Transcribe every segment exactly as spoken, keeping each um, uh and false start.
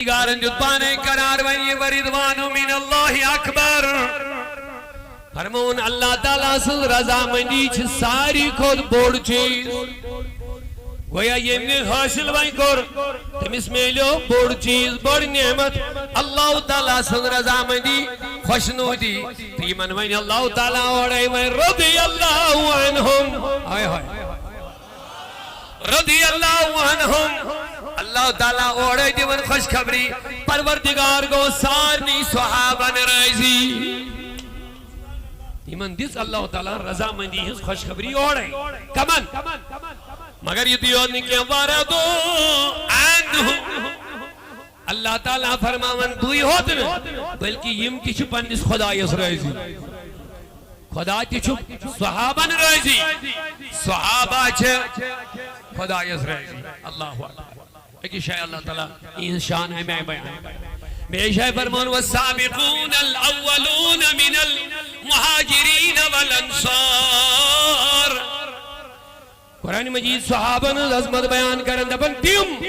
پروردگارن دیُت پانے قرار، وۄنۍ یہِ ورضوان من اللہ اکبر۔ فرمون، اللہ تعالیٰ سٕنٛز رضامندی چھِ ساروی کھۄتہٕ بوٚڑ چیٖز۔ گویا ییٚمۍ نہٕ حٲصِل وۄنۍ کوٚر، تٔمِس میلیو بوٚڑ چیٖز، بٔڑ نعمت، اللہ تعالیٰ سٕنٛز رضامندی، خۄشنودی۔ تہٕ یِمن وۄنۍ اللہ تعالیٰ اورَے وۄنۍ رضی اللہ عنہم۔ ہاے ہاے۔ رضی اللہ عنہم۔ اللہ تعالیٰ اورے دِوان خوشخبری، پروردگار گوٚو سارنٕے صحابن رٲضی۔ یِمن دِژ اللہ تعالیٰ رضامندی ہٕنٛز خوشخبری اورے۔ کمن؟ مگر یِتُے یوت نہٕ کینٛہہ، ورضوا عنہ۔ اللہ تعالیٰ فرماوان بٕے ہوت نہٕ، بلکہ یِم تہِ چھِ پننِس خدایس رٲضی۔ خدا تہِ چھُ صحابن رٲضی، صحابہ چھِ خدایس رٲضی۔ اللہ اکبر۔ أکِس جایہِ اللہ تعالیٰ یِہٕنٛز شان اَمہِ آیہِ بیان۔ بیٚیہِ جایہِ فرمان، والسابقون الأولون من المهاجرين والأنصار۔ قرآن مجید صحابن ہٕنٛز عظمت بیان کران، دپان تِم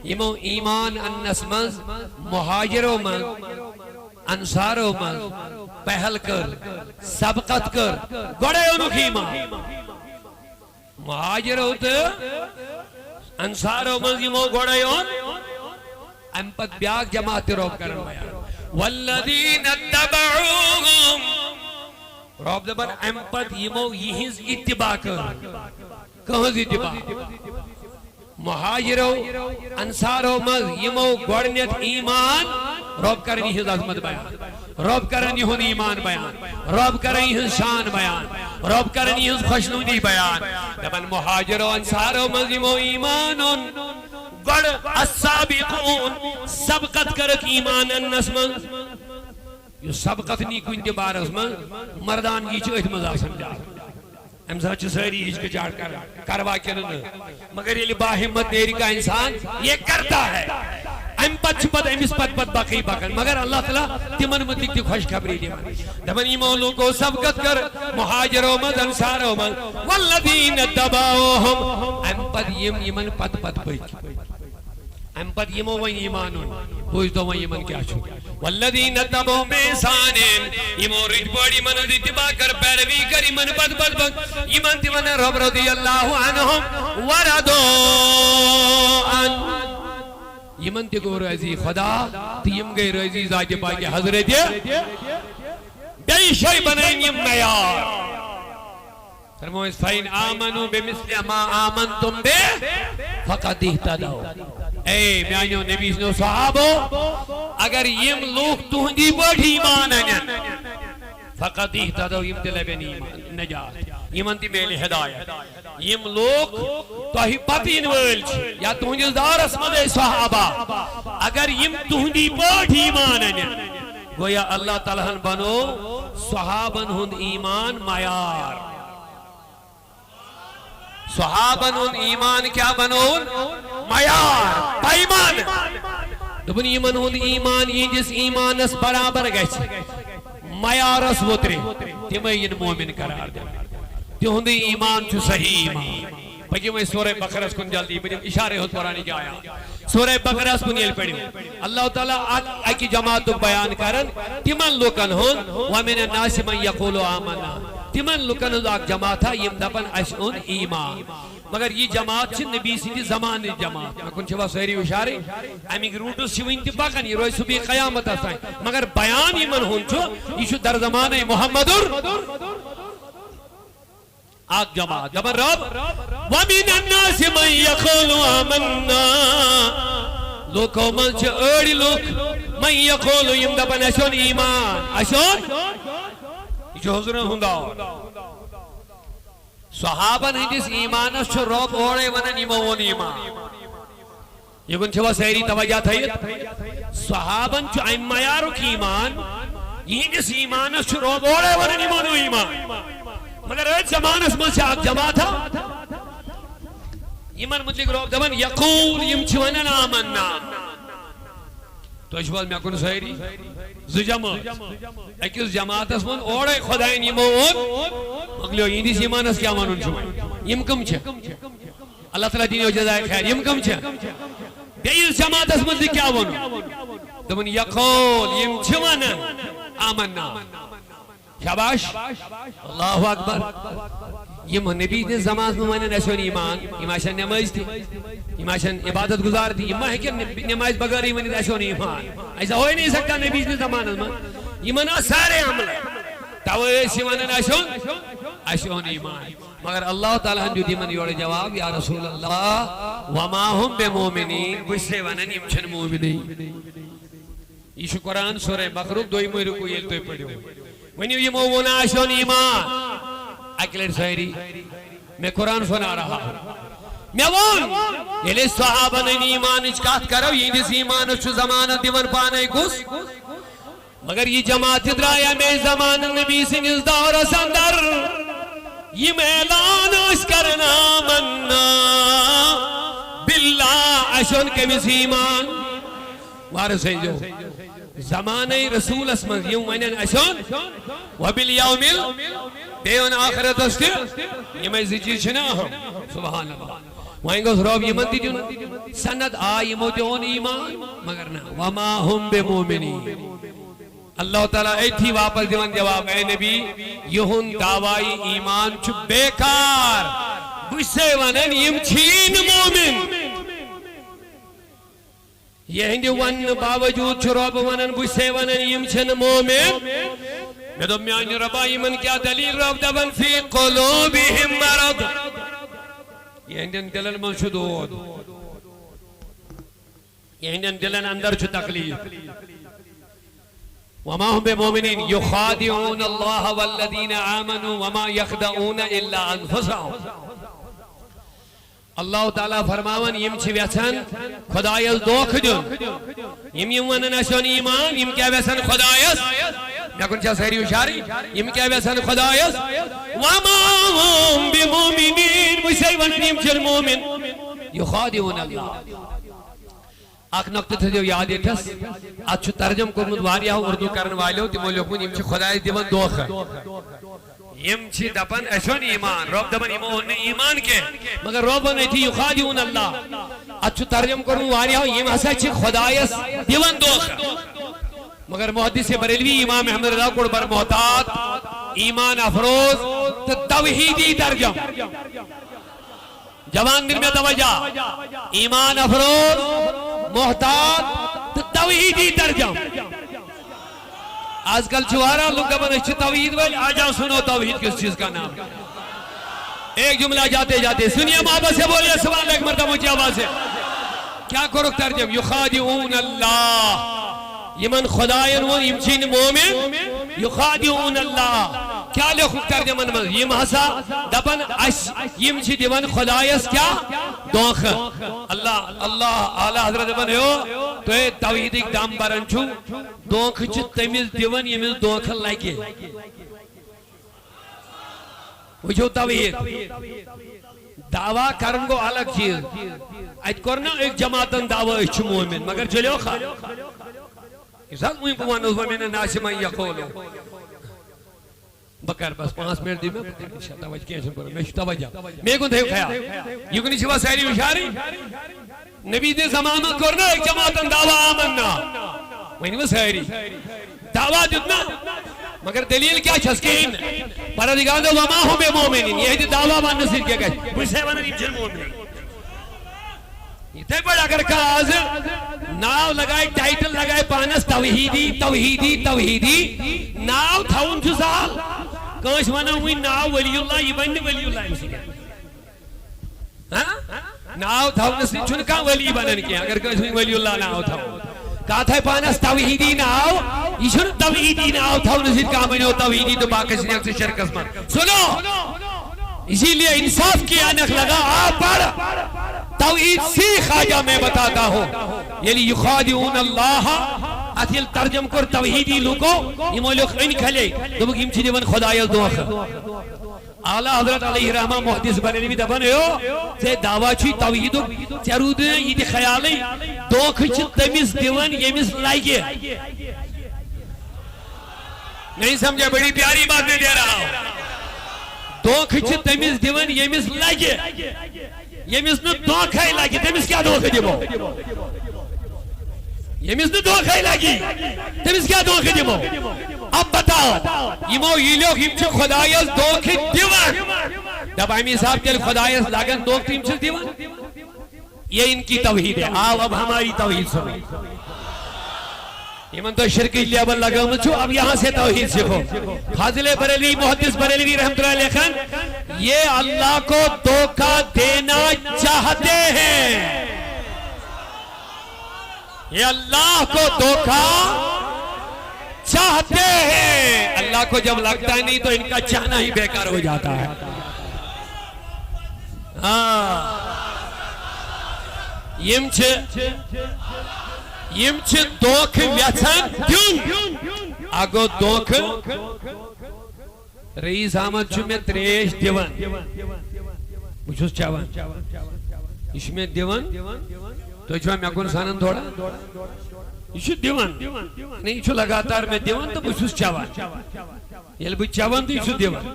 یِمو ایمان اننس منٛز، مہاجرو منٛز، انصارو منٛز پہل کٔر، سبقت کٔر، گۄڈے اوٚنُکھ ایمان۔ مہاجرو تہٕ انصارو منٛز یِمو گۄڈے اوٚن، امہِ پتہٕ بیاکھ جماعت تہِ رۄب کران بیان۔ والذین اتبعوہم۔ رۄب دپان، امہِ پتہٕ یِمو یِہنٛز اتباع کٔر۔ کٕہٕنٛز اتباع؟ مہاجرو، انصارو منٛز یِمو گۄڈٕنیتھ ایمان، رۄب کرن یِہٕنٛز عظمت بیان، رۄب کرن یِہُنٛد ایمان بیان، رۄب کرن یِہٕنٛز شان بیان، رۄب کرن یِہٕنٛز خۄشنودی بیان۔ دپان مہاجرو انصارو منٛز یِمو ایمان اوٚن، گۄڈٕ السابقون، سبقت کٔرٕکھ ایمان اننس منٛز۔ یُس سبقت نی کُنہِ تہِ بارس منٛز، مردانگی چھِ أتھۍ منٛز آسان زیادٕ۔ امہِ ساتہٕ چھِ سٲری ہچکچاہٹ کران، کروا کِنہٕ نہٕ؟ مگر ییٚلہِ باہمت نیرِ کانٛہہ انسان، یہ کرتا ہے۔ امہِ پتہٕ چھِ پتہٕ أمِس پتہٕ پتہٕ باقٕے پکان۔ مگر اللہ تعالیٰ تِمن مُتعلق تہِ خوشخبری دِوان۔ دپان یِمو لوٗکو سبقت کٔر مہاجرو منٛز، انصارو منٛز، والذین تبعوہم، امہِ پتہٕ یِم یِمن پتہٕ پتہٕ پٔکۍ۔ امہِ پتہٕ یِمو وۄنۍ ایمان اوٚن، بوٗزتو وۄنۍ یِمن کیٛاہ چھُ۔ والذین تبعوا بإحسان، یِمو رٕتۍ پٲٹھۍ یِمن ہٕنٛز اتباع کٔر، پیروی کٔر یِمن پتہٕ پتہٕ پتہٕ، یِمن تہِ ونان رۄب رضی اللہ عنہم ورضوا عنہ۔ یِمن تہِ گوٚو رٲضی خدا تہٕ یِم گٔے رٲضی ذاتِ پاکہِ حضرت۔ بیٚیہِ جایہِ بنٲوِن یِم معیار۔ فرمووُس، فَإِنْ آمَنُوا بِمِثْلِ مَا آمَنْتُمْ بِهِ فَقَدِ اهْتَدَوْا۔ اے میانیو نبی سٕنٛدیو صحابو، اگر یِم لوٗکھ تُہنٛدی پٲٹھۍ ایمان انن، فَقَدِ اهْتَدَوْا، یِم تہِ لبن ایمان، نجات، یِمن تہِ میلہِ ہدایت۔ یِم لوٗکھ تۄہہِ پتہٕ یِنہٕ وٲلۍ چھِ یا تُہنٛدِس دورس منٛز، اے صحابہ، اگر یِم تُہنٛدی پٲٹھۍ ایمان انن، گویا اللہ تعالیٰ ہن بنوو صحابن ہُنٛد ایمان معیار۔ صحابن ہُنٛد ایمان کیٛاہ بنووُن؟ معیار، پیمانہٕ۔ دوٚپُن، یِمن ہُنٛد ایمان یِہنٛدِس ایمانس برابر گژھِ، معیارس ووترِ، تِمے یِن مومن قرار دِنہٕ۔ تِہُنٛدُے ایمان چھُ صحیح ایمان۔ پٔکِو وۄنۍ سورہ بقرس کُن جلدی، بہٕ دِمہٕ اشارے ہوت قرآنٕچ آیات۔ سورہ بقرس کُن ییٚلہِ پٔرِو، اللہ تعالیٰ اکھ اکہِ جماعتُک بیان کران، تِمن لوٗکن ہُنٛد، وَمِنَ النَّاسِ مَن یَقُولُ آمَنَّا، تِمن لوٗکن ہٕنٛز اکھ جماعت ہا، یِم دپن، اسہِ اوٚن ایمان۔ مگر یہِ جماعت چھِ نبی سٕنٛدِ زمانٕچ جماعت۔ مےٚ کُن چھِوا سٲری ہُشارٕے؟ امیِکۍ روٗٹٕس چھِ وُنہِ تہِ پکان، یہِ روزِ صبحِ قیامتس تام۔ مگر بیان یِمن ہُنٛد چھُ، یہِ چھُ در زمانَے محمدُر۔ اکھ جماعت دپان، رب، وَمِنَ النَّاسِ مَن یَقُولُ آمَنَّا۔ لوٗکو منٛز چھِ أڑۍ لوٗکھ، مَن یَقُولُ، یِم دپان، اسہِ اوٚن ایمان، اسہِ اوٚن۔ یہِ چھُ حضورن ہُنٛد دور۔ صحابن ہٕنٛدِس ایمانس چھُ رب اورے ونان، یِمو اوٚن ایمان۔ یہِ کُن چھِوا سٲری توجہ تھٲیِتھ؟ صحابن چھُ امہِ معیارُک ایمان، یِہنٛدِس ایمانس چھُ رب اورے ونان، یِمو اوٚن ایمان۔ مگر أتھۍ زمانس منٛز چھِ اکھ جماعت، یِمن مُتعلق رب دپان، یقول، یِم چھِ ونان، آمنا۔ تُہۍ چھِو حظ مےٚ کُن سٲری؟ زٕ جمٲژ۔ أکِس جماعتس ووٚن اورے خۄداین یِمو اوٚن، مۄکلیو یِہنٛدِس ایمانس کیٛاہ ونُن چھُ وۄنۍ؟ یِم کٕم چھِ؟ اللہ تعالیٰ دِنو جزائے خیر۔ یِم کٕم چھِ؟ بیٚیِس جماعتس منٛز تہِ کیٛاہ ووٚن؟ دوٚپُن، یقول، یِم چھِ وَنان، آمنا۔ شاباش۔ اللہ اکبر۔ یِم نبی سٕنٛدِس زمانس منٛز وَنن، اَسہِ اوٚن ایمان، یِم آسن نمٲز تہِ، یِم آسن عبادت گزار تہِ، یِم ما ہیٚکن نب-، نمازِ بغٲرٕے ؤنِتھ، اَسہِ اوٚن ایمان۔ ایسا ہو ہی نہیں سکتا نبی سٕنٛدِس زمانس منٛز۔ یِمن ٲس سارے عمل۔ توے ٲسۍ یہِ وَنان، اَسہِ اوٚن، اَسہِ اوٚن ایمان۔ مگر اللہ تعالیٰ ہن دیُت یِمن یورٕ جواب، یا رسول اللہ، وما هم بمؤمنین، بہٕ چھسے ونان، یِم چھِنہٕ مومنٕے۔ یہِ چھُ قرآن سورہ مغرب، دویمُے رکوع ییٚلہِ تُہۍ پٔرِو۔ ؤنِو، یِمو ووٚن، اَسہِ اوٚن ایمان۔ اَکہِ لٹہِ سٲری، میں قرآن سنا رہا ہوں۔ مےٚ ووٚن، ییٚلہِ أسۍ صحابن ہٕنٛدِ ایمانٕچ کتھ کرو، یِہنٛدِس ایمانس چھُ زمانہٕ دِوان پانے کُس؟ مگر یہِ جماعت تہِ درٛاے اَمے زمانہٕ نبی سٕنٛدِس دورس اندر۔ یِم اعلان ٲسۍ کران، آمنا باللہ، اَسہِ اوٚن کٔمِس ایمان؟ وارٕ سٔنزیو۔ زمانَے رسولس منٛز یِم ونن، اَسہِ اوٚن وبالیوم ال-، بیٚیہِ اوٚن آخرتس تہِ۔ یِمے زٕ چیٖز چھِنہ اہم؟ سبحان اللہ۔ وۄنۍ گوٚژھ رۄب یِمن تہِ دیُن سند، آ، یِمو تہِ اوٚن ایمان، مگر نہ، وما هم بمؤمنین۔ اللہ تعالیٰ أتھی واپس دِوان جواب، اے نبی، یِہُنٛد دعویٰ ایمان چھُ بیکار۔ بہٕ چھسے ونان، یِم چھی نہٕ مومن۔ یِہنٛدِ وننہٕ باوجود چھُ رۄب ونان، بہٕ چھسے ونان، یِم چھِنہٕ مومن۔ مےٚ دوٚپ، میانہِ رۄبا، یِمن کیٛاہ دلیل؟ رۄب دپان، فی قلوبہم مرض۔ یِہنٛدٮ۪ن دِلن منٛز چھُ دود۔ یِہنٛدٮ۪ن دِلن اندر چھُ تکلیف۔ وما هم بمؤمنین یخادعون اللہ والذین آمنوا وما یخدعون الا انفسهم۔ اللہ تعالیٰ فرماوان، یِم چھِ یژھان خدایس دھوکہٕ دیُن۔ یِم، یِم ونان، اَسہِ اوٚن ایمان، یِم کیٛاہ یژھان خدایس؟ مےٚ کُن چھا سٲری ہُشارٕے؟ یِم کیٛاہ یژھان خدایس؟ وما هم بمؤمنین، بہٕ چھسے ونان، یِم چھِنہٕ مومن۔ یخادعون اللہ۔ اکھ نقطہٕ تھٲیزیو یاد ییٚتھس، اتھ چھُ ترجمہٕ کوٚرمُت واریاہو اردو کرن والیو، تِمو لیوٗکھمُت، یِم چھِ خدایس دِوان دھوکہٕ۔ یِم چھِ دپان، اَسہِ اوٚن ایمان، رۄب دپان، یِمو اوٚن نہٕ ایمان کینٛہہ، مگر رۄب ووٚن أتھی، یخادعون اللہ۔ اتھ چھُ ترجمہٕ کوٚرمُت واریاہو، یِم ہسا چھِ خدایس دِوان دھوکہٕ۔ مگر محدث بریلوی امام احمد رضا کوٚر بر محتاط، ایمان افروز تہٕ توحیدی ترجمہٕ۔ جوان، دِن مےٚ توجہ۔ ایمان افروز، محتاط تہٕ توحیدی ترجمہٕ۔ آج کل چھِ واریاہ لُکھ دپان، أسۍ چھِ توحید وٲلۍ، آ جاؤ سنو توحید کس چیز کا نام۔ ایک جملہ جاتے جاتے سنیے، ماں بس سے بولیے، سبحان اللہ، ایک مرتبہ اونچی آواز سے۔ کیا کوٚرُکھ ترجمہٕ؟ یخادعون اللہ۔ یِمن خداین ووٚن، یِم چھِ نہٕ مومن۔ یخادعون اللہ۔ کیٛاہ لیوٚکھُکھ ترجمن منٛز؟ یِم ہسا دپن، اَسہِ، یِم چھِ دِوان خدایس کیٛاہ؟ دھوکہٕ۔ اللہ، اللہ، اعلیٰ حضرت دپان، ہیو، تُہۍ توحیدٕکۍ دم بران چھِو، دھوکہٕ چھِ تٔمِس دِوان، ییٚمِس دھوکہٕ لگہِ۔ وٕچھِو توحید۔ دعویٰ کرُن گوٚو الگ چیٖز۔ اتہِ کوٚر نہ أکۍ جماعتن دعویٰ، أسۍ چھِ مومن، مگر چلیو خا۔ یُس حظ وٕنۍ بہٕ ونہٕ، وۄنۍ مےٚ نہٕ ناسہِ وۄنۍ یہِ کھولو۔ بہٕ کرٕ بس پانٛژھ منٹ دِ مےٚ، بہٕ کرٕ انشاء توجہ، کینٛہہ چھُنہٕ پرواے، مےٚ چھُ توجہ۔ مےٚ کُن تھٲیِو خیال۔ یہِ کُنہِ چھِ وۄنۍ سٲری ہُشارٕے۔ نبی سٕنٛدِ زمانہٕ منٛز کوٚر نہ أکۍ جماعتن دعویٰ آمنا؟ ؤنِو سٲری۔ دعویٰ دیُت نہ، مگر دلیل کیٛاہ چھس؟ کِہیٖنۍ نہٕ۔ پروردگار دوٚپ، وما هم بمؤمنین، یِہنٛدِ دعویٰ وننہٕ سۭتۍ کیٛاہ گژھِ؟ بہٕ چھُسے ونان، یِم چھِنہٕ مومنٕے۔ یِتھے پٲٹھۍ اگر کانٛہہ آز ناو لگایہِ، ٹائٹل لگایہِ پانس توحیدی، توحیدی، توحیدی، ناو تھاوُن چھُ سہل۔ کٲنٛسہِ ونو وۄنۍ ناو ولی اللہ، یہِ بنہِ نہٕ ولی اللہ أمۍ سٕنٛدِ۔ ہاں؟ ناو تھاونہٕ سۭتۍ چھُنہٕ کانٛہہ ولی بنان کینٛہہ۔ اگر کٲنٛسہِ وۄنۍ ولی اللہ ناو تھاوو، کانٛہہ تھایہِ پانس توحیدی ناو، یہِ چھُنہٕ توحیدی ناو تھاونہٕ سۭتۍ کانٛہہ بنیو توحیدی تہٕ باقٕے چھِ نٮ۪کھ ژٕ شرکس منٛز۔ سُنو، اسی لیے انصاف کی عینک لگا، آ پڑھ، توحید سیکھ، آ جا میں بتاتا ہوں۔ ییٚلہِ یخادعون اللہ، اتھ ییٚلہِ ترجمہٕ کوٚر توحیدی لوٗکو، یِمو لیوٚکھ أنۍ کھلے، دوٚپُکھ، یِم چھِ دِوان خدایس دھوکہٕ۔ اعلیٰ حضرت علیہ رحمہ محدث بریلوی دپان، ہیو، ژےٚ دعویٰ چھُے توحیدُک، ژےٚ روٗدُے نہ یہِ تہِ خیالٕے، دھوکہٕ چھِ تٔمِس دِوان ییٚمِس لگہِ۔ نہیں سمجھا؟ بڑی پیاری بات میں دے رہا ہوں۔ دھوکہٕ چھِ تٔمِس دِوان ییٚمِس لگہِ۔ ییٚمِس نہٕ دھوکھے لگہِ، تٔمِس کیٛاہ دھوکہٕ دِمو؟ ییٚمِس نہٕ دھوکھے لگی، تٔمِس کیٛاہ دھوکھٕ دِمو؟ اب بتاو، یِمو یہِ لیوٚکھ، یِم چھِ خۄدایَس دھوکھٕ دِوان۔ دَپ، اَمہِ حساب تیٚلہِ خۄدایَس لگن دھوکھٕ تہٕ یِم چھِس دِوان۔ یہ ان کی توحید ہے۔ آؤ، اب ہماری توحید سنو۔ یِمن تۄہہِ شرکٕچ لیبل لگٲومٕژ چھُو، اب یہاں سے توحید سیکھو۔ فاضل بریلوی، محدث بریلوی رحمۃ اللہ علیہ لیکھان، یہ اللہ کو دھوکہ دینا چاہتے ہیں، یہ اللہ کو دھوکہ چاہتے ہیں۔ اللہ کو جب لگتا نہیں تو ان کا چاہنا ہی بیکار ہو جاتا ہے۔ ہاں، یِم چھِ، یِم چھِ دھوکہٕ یژھان دیُن۔ اَکھ گوٚو دھوکہٕ۔ رئیس احمد چھُ مےٚ ترٛیش دِوان، بہٕ چھُس چٮ۪وان۔ یہِ چھُ مےٚ دِوان، تُہۍ چھِوا مےٚ کُن سنان تھوڑا؟ یہِ چھُ دِوان، نہ، یہِ چھُ لگاتار مےٚ دِوان تہٕ بہٕ چھُس چٮ۪وان۔ ییٚلہِ بہٕ چٮ۪وان تہٕ یہِ چھُ دِوان۔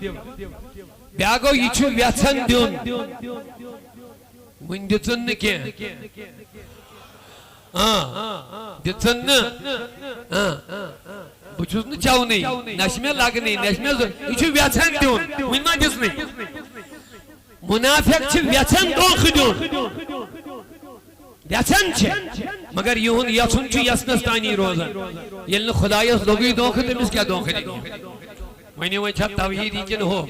بیٛاکھ گوٚو، یہِ چھُ یژھان دیُن۔ وُنہِ دِژٕن نہٕ کینٛہہ۔ آ، دِژٕن نہٕ۔ آ، بہٕ چھُس نہٕ چٮ۪ونٕے، نہ چھِ مےٚ لگنٕے، نہ چھِ مےٚ ضوٚ-، یہِ چھُ یژھان دیُن، وُنہِ ما دِژنٕے؟ منافق چھِ یژھان دھوکہٕ دیُن۔ یژھان چھِ، مگر یِہُنٛد یژھُن چھُ یژھنَس تانی روزان۔ ییٚلہِ نہٕ خۄدایَس لوٚگُے دھوکہٕ، تٔمِس کیٛاہ دھوکہٕ دِیہِ؟ وۄنۍ، وۄنۍ چھا توحیٖدی کِنہٕ ہُہ؟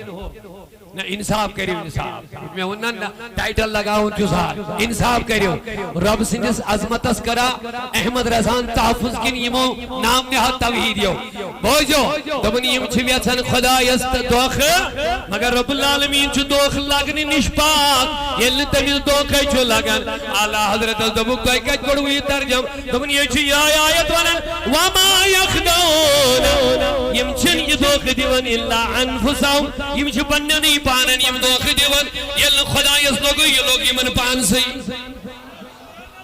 نہ، انصاف کٔرِو، انصاف۔ مےٚ ووٚن نہ، نہ، ٹائٹل لگاوُن چھُ سہل۔ انصاف کٔرِو۔ رۄب سٕنٛدِس عظمتس کرا احمد رضاہن تحفظ کِنہٕ یِمو نام نہاد توحیٖدیو؟ بوزو، دوٚپُن، یِم چھِ یژھان خۄدایس تہٕ دھوکہٕ، مگر رب العالمین چھُ دھوکہٕ لگنہٕ نِش پاک۔ ییٚلہِ نہٕ تٔمِس دھوکَے چھُ لگان، اعلیٰ حضرتس دوٚپُکھ، تۄہہِ کتہِ کوٚروٕ یہِ ترجمہٕ؟ دوٚپُن، یہِ چھُ یِہوٚے آیت ونان، وما یخدعون، یِم چھِنہٕ یہِ دھوکہٕ دِوان الا انفسہم، یِم چھِ پننٮ۪نٕے پانن یِم دھوکہٕ دِوان۔ ییٚلہِ نہٕ خۄدایس لوٚگُے، یہِ لوٚگ یِمن پانسٕے۔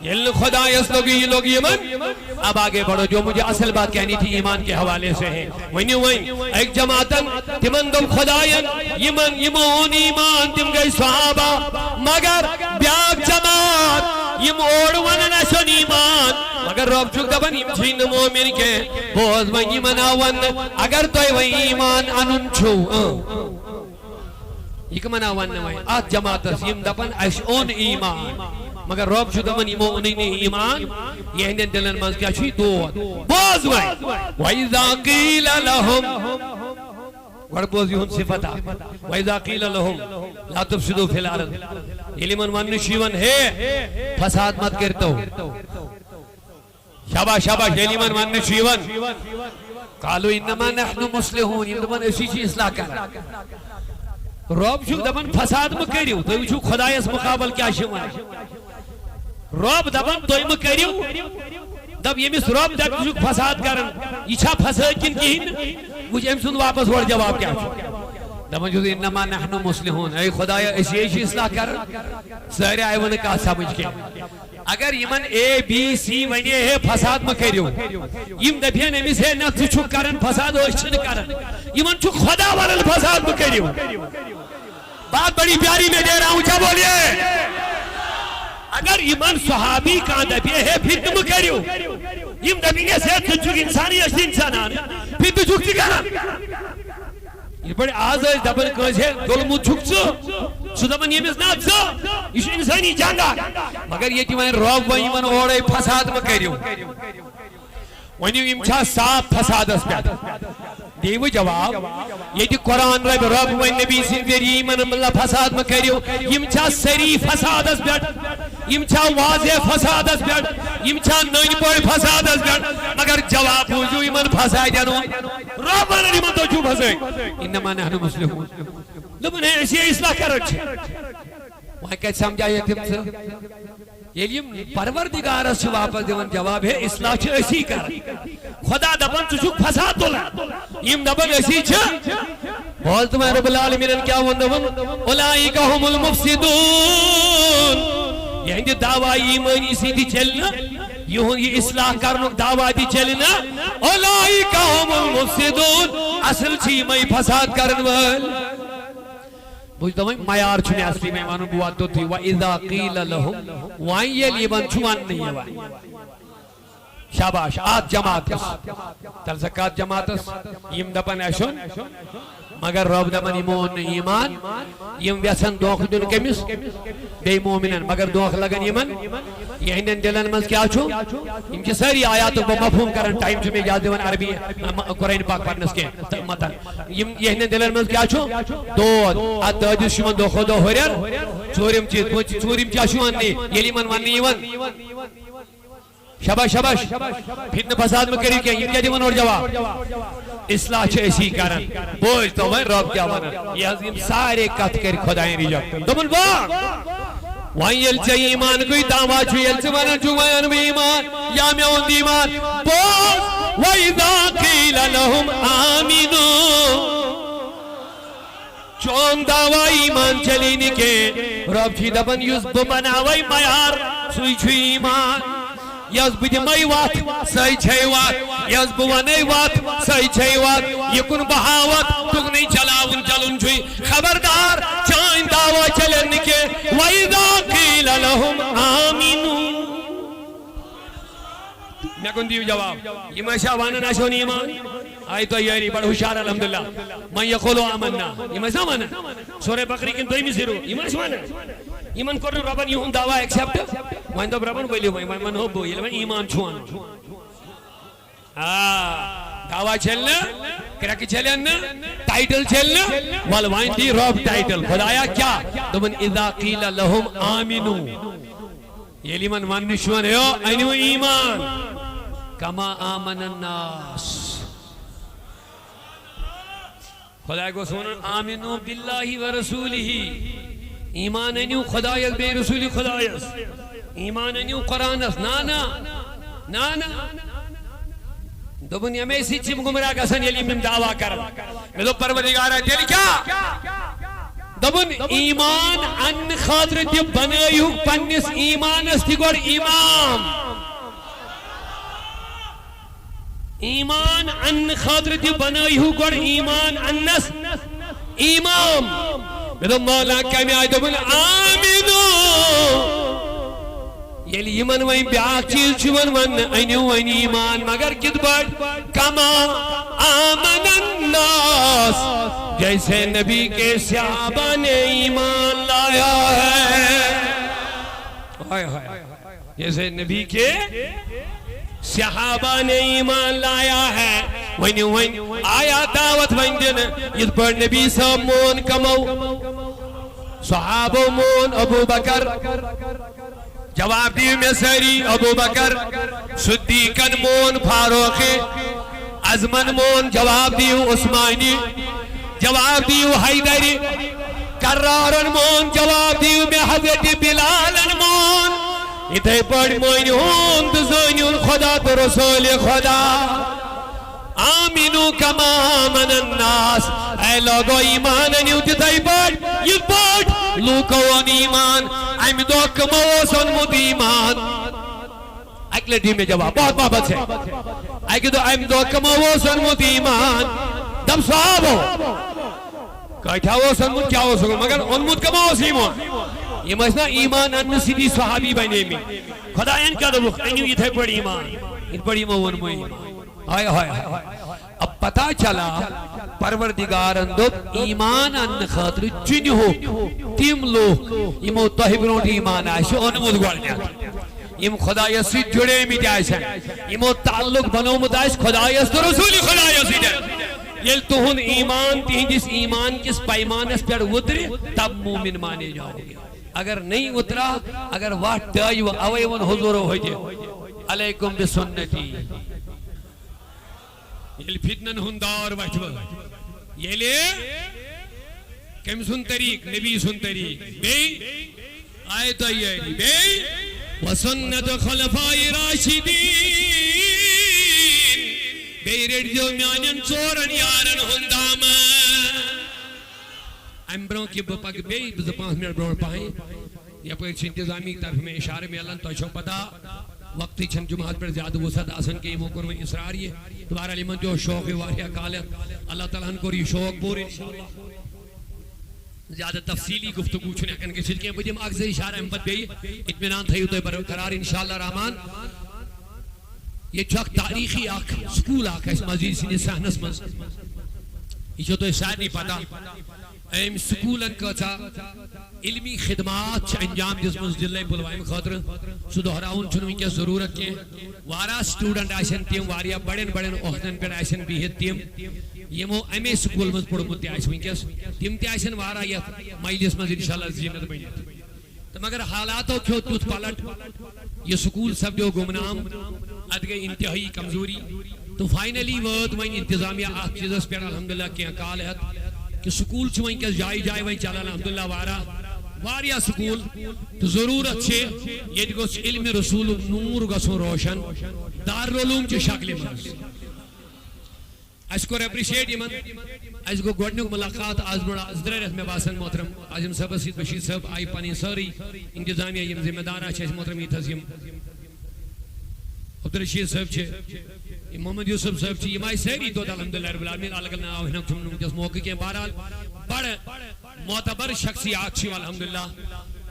ییٚلہِ نہٕ خۄدایس لوٚگُے، یہِ لوٚگ یِمن۔ اب آگے بڑھو، جو مجھے اصل بات کہنی تھی ایمان کے حوالے سے ہے۔ ؤنِو وۄنۍ، أکۍ جماعتن، تِمن دوٚپ خۄداین، یِمن، یِمو اوٚن ایمان، تِم گٔے صحابہ۔ مگر بیٛاکھ جماعت، یِم اورٕ ونان، اسہِ اوٚن ایمان، مگر رۄب چھُکھ دپان، یِم چھِی نہٕ مومن کینٛہہ۔ بوز وۄنۍ، یِمن آو وننہٕ، اگر تۄہہِ وۄنۍ ایمان انُن چھُو، اۭں۔ یہِ کٕمن آو وننہٕ وۄنۍ؟ اتھ جماعتس، یِم دپان، اسہِ اوٚن ایمان، مگر رۄب چھُ دپان، یِمو اوٚنُے نہٕ ایمان، یِہنٛدٮ۪ن دِلن منٛز کیٛاہ چھُے دود؟ بوز وۄنۍ، وَإِذَا قِيلَ لَهُمْ، گۄڈٕ بوز یِہُنٛد صفت اکھ، وَإِذَا قِيلَ لَهُمْ لَا تُفْسِدُوا فِي الْأَرْضِ، ییٚلہِ یِمن وننہٕ چھُ یِوان، ہے، فساد مت کٔرتو، شاباش، شاباش، ییٚلہِ یِمن وننہٕ چھُ یِوان، قالوا انما نحن مصلحون، یِم دپان، أسی چھِ اصلاح کران۔ رۄب چھُکھ دپان، فساد مہٕ کٔرِو، تُہۍ وٕچھِو خۄدایس مُقابل کیٛاہ چھِ وَنان۔ رۄب دپان، تُہۍ مہٕ کٔرِو۔ دپ، ییٚمِس رۄب دپہِ، ژٕ چھُکھ فساد کران، یہِ چھا فسٲدۍ کِنہٕ کِہیٖنۍ نہٕ؟ وٕچھ أمۍ سُنٛد واپس اورٕ جواب کیٛاہ چھُ۔ دپان چھُس، انما نحن مصلحون، اے خۄدایا، أسی ہے چھِ اصلاح کران۔ سٲرے آیہِ وۄنۍ نہٕ کتھ سمجھ کینٛہہ۔ اگر یِمن اے بی سی ونے ہے فساد مہ کٔرِو، یِم دپہن أمِس، ہے نہ، ژٕ چھُکھ کران فساد، أسۍ چھِنہٕ کران۔ یِمن چھُ خۄدا ونان فساد مہ کٔرِو۔ بات بڑی پیاری میں دے رہا ہوں، کیا بولیے؟ اگر یِمن صحابی کانٛہہ دپہِ ہے فتنہٕ مہ کٔرِو، یِم دپن ہے، ہے ژٕ چھُکھ انسانٕے، أسۍ تہِ انسانان، فتنہٕ چھُکھ ژٕ کران۔ یِتھ پٲٹھۍ آز ٲسۍ دَپان کٲنٛسہِ، ہے، ڈوٚلمُت چھُکھ ژٕ، سُہ دَپان ییٚمِس، نہ ژٕ، یہِ چھُ اِنسٲنی جنگ اکھ۔ مگر ییٚتہِ وۄنۍ رۄب وۄنۍ یِمن اورَے فساد مہ کٔرِو۔ ؤنِو، یِم چھا صاف فسادس پٮ۪ٹھ؟ دِیِو جواب۔ ییٚتہِ قرآن رۄبہِ، رۄب وۄنۍ نبی سٕنٛدِ ذٔریعہٕ یِمن مطلب فساد مہ کٔرِو، یِم چھا سٲری فسادس پٮ۪ٹھ؟ یِم چھا واضح فسادس پٮ۪ٹھ؟ یِم چھا نٔنۍ پورِ فسادس پٮ۪ٹھ؟ مگر جواب بوٗزِو یِمن فسادن ہُنٛد۔ رۄب ونان یِمن، تُہۍ چھِو فسٲدۍ۔ انما نحن مصلحون۔ دوٚپُن، ہے، أسۍ ہے اصلاح کران چھِ۔ وۄنۍ کتہِ سمجھایہِ تِم ژٕ؟ ییٚلہِ یِم پروردگارس چھِ واپس دِوان جواب، ہے، اصلاح چھِ أسی کران۔ خدا دپان، ژٕ چھُکھ فساد تُلان۔ یِم دپان، أسی چھِ۔ بوز تہٕ وۄنۍ رب العالمینن کیٛاہ ووٚن، دوٚپُن، اولئک هم المفسدون۔ یِہنٛدِ دعویٰ ایمٲنی سۭتۍ تہِ چلہِ نہٕ، یِہُنٛد یہِ اصلاح کرنُک دعویٰ تہِ چلہِ نہٕ۔ اولئک هم المفسدون، اصل چھِ یِمے فساد کرن وٲلۍ۔ بہٕ چھُس دپان، معیار چھُ مےٚ اصلی، مےٚ ونُن، بہٕ واتہٕ توٚتھُے۔ وَإِذَا قِيلَ لَهُمْ، وۄنۍ ییٚلہِ یِمن چھُ وننہٕ یِوان، شاباش، اتھ جماعتس۔ تل سا کتھ جماعتس؟ یم دپان اسہِ اوٚن، مگر رب دپان یمو اوٚن نہٕ ایمان۔ یم یژھان دھوکہٕ دیُن کٔمِس؟ بیٚیہِ مومنن، مگر دھوکہٕ لگان یمن۔ یہندٮ۪ن دلن منٛز کیٛاہ چھُ؟ یم چھِ سٲری آیاتُک بہٕ مفہوم کران، ٹایم چھُ مےٚ اجازت دِوان عربی، م-، قرآن پاک پرنس کینٛہہ تہٕ متن۔ یم یہندٮ۪ن دلن منٛز کیٛاہ چھُ؟ دود۔ اتھ دٲدِس چھُ یِمن دۄہ کھۄتہٕ دۄہ ہُرٮ۪ر۔ ژوٗرِم چیٖز، پوٗنٛژ-، ژوٗرِم کیٛاہ چھُ یِوان نی-، ییٚلہِ یِمن وننہٕ یِوان؟ شاباش، شاباش۔ فتنہٕ فساد مہٕ کٔرِو کینٛہہ، یِم کیٛاہ دِوان اورٕ جواب؟ اصلاح چھِ أسی کران۔ بوز تو وۄنۍ رب کیٛاہ ونان۔ یہِ حظ یِم سارے کتھ کٔرۍ خۄدایَن reject۔ دوٚپُن، واہ! وۄنۍ ییٚلہِ ژےٚ ایمان گوٚے، دعویٰ چھُ، ییٚلہِ ژٕ ونان چھُ، وۄنۍ اَنہٕ بہٕ ایمان، یا مےٚ اوٚن ایمان۔ بوز، وَإِذَا قِيلَ لَهُمْ آمِنُوا۔ چون دعویٰ ایمان چلی نہٕ کینٛہہ۔ رب چھُے دپان، یُس بہٕ بناوے معیار، سُے چھُ ایمان۔ یس بہٕ دِمے وتھ، سۄے چھے وتھ۔ یس بہٕ ونے وتھ، سۄے چھے وتھ۔ یہِ کُن بہاوتھ، تُکنُے چلاوُن چلُن چھُے۔ خبردار، چٲنۍ دعویٰ چلن نہٕ کینٛہہ۔ وَإِذَا قِيلَ لَهُمْ آمِنُوا۔ مےٚ کُن دِیِو جواب۔ یِم ٲسیا ونان، اسہِ اوٚن ایمان؟ آیہِ تۄہہِ یٲری، بڑٕ ہُشار، الحمدللہ۔ من یقول آمنا۔ یِم ٲسۍ نا ونان؟ سورہ بقرہ کِنۍ دوٚیمہِ زیٖرو۔ یِم ٲسۍ ونان۔ یِمن کوٚر نہٕ رۄبن یِہُنٛد دعویٰ accept۔ وۄنۍ دوٚپ رۄبن، ؤلِو وۄنۍ، وۄنۍ ونہو بہٕ، ییٚلہِ وۄنۍ ایمان چھُ اَنُن۔ آ، دعویٰ چلہِ نہٕ، کرٛٮ۪کہٕ چلن نہٕ، title چلہِ نہٕ۔ وَلہٕ وۄنۍ دی رۄب title۔ خۄدایا کیٛاہ؟ دوٚپُن، اِذا قیل لہم آمنو۔ ییٚلہِ یِمن وننہٕ چھُ یِوان، ہے، أنِو ایمان۔ کما آمن الناس۔ خۄداے گوٚژھ وَنُن، آمنو باللہ و رسولہ۔ ایمان أنِو خۄدایس بیٚیہِ رسوٗلِ خۄدایس۔ ایمان أنِو قرآنس۔ نہ، نہ، نہ، نہ۔ دوٚپُن، ییٚمے سۭتۍ چھِ یِم گمراہ گژھان، ییٚلہِ یِم یِم دعویٰ کرن۔ مےٚ دوٚپ، پروردگارا، تیٚلہِ کیٛاہ؟ دوٚپُن، ایمان اننہٕ خٲطرٕ تہِ بنٲیِو پننِس ایمانس تہِ گۄڈٕ امام۔ ایمان اننہٕ خٲطرٕ تہِ بنٲیِو گۄڈٕ ایمان اننس امام۔ مےٚ دوٚپ، مولا، کمہِ آیہِ؟ دوٚپُن، آمنو۔ ییٚلہِ یِمن وۄنۍ بیٛاکھ چیٖز چھُ یِوان وننہٕ، أنِو وۄنۍ ایمان، مگر کِتھ پٲٹھۍ؟ کما آمن الناس، جیسے نبی کے صحابہ نے ایمان لایا ہے۔ ہائے ہائے۔ جیسے نبی کے صحابہ نے ایمان لایا ہے۔ ؤنِو وۄنۍ، آیا دعوت وۄنۍ دِنہٕ، یِتھ پٲٹھۍ نبی صٲب مون کمو؟ صحابو مون، ابو بکر، جواب دِیِو مےٚ سٲری، ابو بکر صدیقن مون، فاروق اعظمن مون، جواب دِیِو عثمانہِ، جواب دِیِو حیدرِ کرارن مون، جواب دِیِو مےٚ حضرت بلالن مون۔ یِتھے پٲٹھۍ مٲنِو ہُنٛد زٲنِو خدا تہٕ رسول خدا۔ آمنو کما آمن الناس۔ اے لوگو، ایمان أنِو تِتھے پٲٹھۍ، یِتھ پٲٹھۍ لوٗکو اوٚن ایمان۔ امہِ دۄہ کٕمو اوس اوٚنمُت ایمان؟ اکہِ لٹہِ دِیِو مےٚ جواب، بہت محبت سے۔ اکہِ دۄہ، امہِ دۄہ کٕمو اوس اوٚنمُت ایمان؟ دپ صحابو۔ کٲتیٛاہ اوس اوٚنمُت، کیٛاہ اوس اوٚنمُت، مگر اوٚنمُت کٕمو اوس ایمان؟ یِم ٲسۍ نا ایمان اننہٕ سۭتی صحابی بنے مٕتۍ۔ خۄداین کیٛاہ دوٚپُکھ، أنِو یِتھے پٲٹھۍ ایمان، یِتھ پٲٹھۍ یِمو اوٚنمُت ایمان۔ ہاے ہاے ہاے۔ اب پتہ چلا، پروردگارن دوٚپ، ایمان اننہٕ خٲطرٕ چُنہِ ہوکھ تِم لوٗکھ، یِمو تۄہہِ برونٛٹھ ایمان آسہِ اوٚنمُت گۄڈٕنیتھ۔ یِم خۄدایس سۭتۍ جُڑے مٕتۍ آسن، یِمو تعلق بنومُت آسہِ خۄدایس تہٕ رسوٗلِ خۄدایس سۭتۍ۔ ییٚلہِ تُہُنٛد ایمان تِہنٛدِس ایمان کِس پیمانس پٮ۪ٹھ وُترِ، تب مومن مانے جاؤ گے۔ اگر نہیں اترا، اگر وتھ ٹٲوِو، اوے ووٚن حضورو ہوٚتہِ، علیکم بسنتی۔ ییٚلہِ فتنن ہُنٛد دور وتھِ وۄنۍ، ییٚلہِ کٔمۍ سُنٛد طریٖقہٕ؟ نبی سُنٛد طریٖقہٕ۔ بیٚیہِ آیہِ تۄہہِ یٲری۔ بیٚیہِ وسنت خلفاء راشدین۔ بیٚیہِ رٔٹۍزیو میانٮ۪ن ژورن یارن ہُنٛد دامن۔ امہِ برونٛہہ کہِ بہٕ پکہٕ بیٚیہِ زٕ پانٛژھ منٹ برونٛٹھ پہن، یپٲرۍ چھِ انتظامی طرفہٕ مےٚ اشارٕ میلان، تۄہہِ چھو پتہ، وقتٕچ چھنہٕ جمعہس پٮ۪ٹھ زیادٕ وسعت آسان کینٛہہ، یِمو کوٚر وۄنۍ اصرار یہِ۔ تہٕ بہرحال یِمن تہِ اوس شوق یہِ واریاہ کالہٕ، اللہ تعالیٰ ہن کوٚر یہِ شوق پوٗرٕ انشاءاللہ۔ زیادٕ تفصیٖلی گفتگو چھُنہٕ ہٮ۪کان گٔژھِتھ کینٛہہ، بہٕ دِمہٕ اکھ زٕ اشارٕ امہِ پتہٕ بیٚیہِ، اطمینان تھٲیِو تُہۍ برقرار انشاءاللہ رحمان۔ ییٚتہِ چھُ اکھ تاریخی اکھ سکوٗل اکھ اَسہِ مسجد سٕنٛدِس صحنس منٛز۔ یہِ چھو تۄہہِ سارنٕے پتہ، أمۍ سکوٗلن کۭژاہ علمی خدمات چھِ انجام دِژمٕژ ضلعے پلوامہِ خٲطرٕ۔ سُہ دۄہراوُن چھُنہٕ وٕنکیٚس ضروٗرت کینٛہہ۔ واریاہ student آسن تِم، واریاہ بڑٮ۪ن بڑٮ۪ن عہدن پٮ۪ٹھ آسن بِہِتھ تِم، یِمو امے سکوٗل منٛز پوٚرمُت تہِ آسہِ وٕنکیٚس۔ تِم تہِ آسن واریاہ یتھ مجلس منٛز انشاءاللہ زیٖنت بٔنِتھ۔ تہٕ مگر حالاتو کھیوٚو تیُتھ پلٹ، یہِ سکوٗل سپدیو گمنام، اتھ گٔے انتہٲیی کمزوری۔ تہٕ finally وٲت وۄنۍ انتظامیہ اتھ چیٖزس پٮ۪ٹھ الحمدللہ کینٛہہ کال ہٮ۪تھ، کہِ سکوٗل چھُ وۄنۍ کینٛہہ جایہِ جایہِ وۄنۍ چلان الحمدللہ واریاہ، واریاہ سکوٗل۔ تہٕ ضروٗرت چھِ ییٚتہِ گوٚژھ علمِ رسولُک نوٗر گژھُن روشن دارالعلوم چہِ شکلہِ منٛز۔ اسہِ کوٚر appreciate یِمن۔ اسہِ گوٚو گۄڈٕنیُک مُلاقات آز برونٛٹھ زٕ ترٛےٚ رٮ۪تھ، مےٚ باسان، محترم عازم صٲبس سۭتۍ۔ بشیٖر صٲب آیہِ پنٕنۍ سٲرٕے انتظامیہ، یِم ذمہٕ دار چھِ اسہِ محترم، ییٚتہِ حظ یِم عبدالرشیٖد صٲب چھِ، یِم محمد یوسف صٲب چھِ، یِم آیہِ سٲری توٚت الحمدللہ رب العالمین۔ الگ ناو ہٮ۪نُک چھُم نہٕ وٕنکیٚس موقعہٕ کینٛہہ۔ بہرحال بڑٕ معتبر شخصیات چھِ یِم الحمدللہ،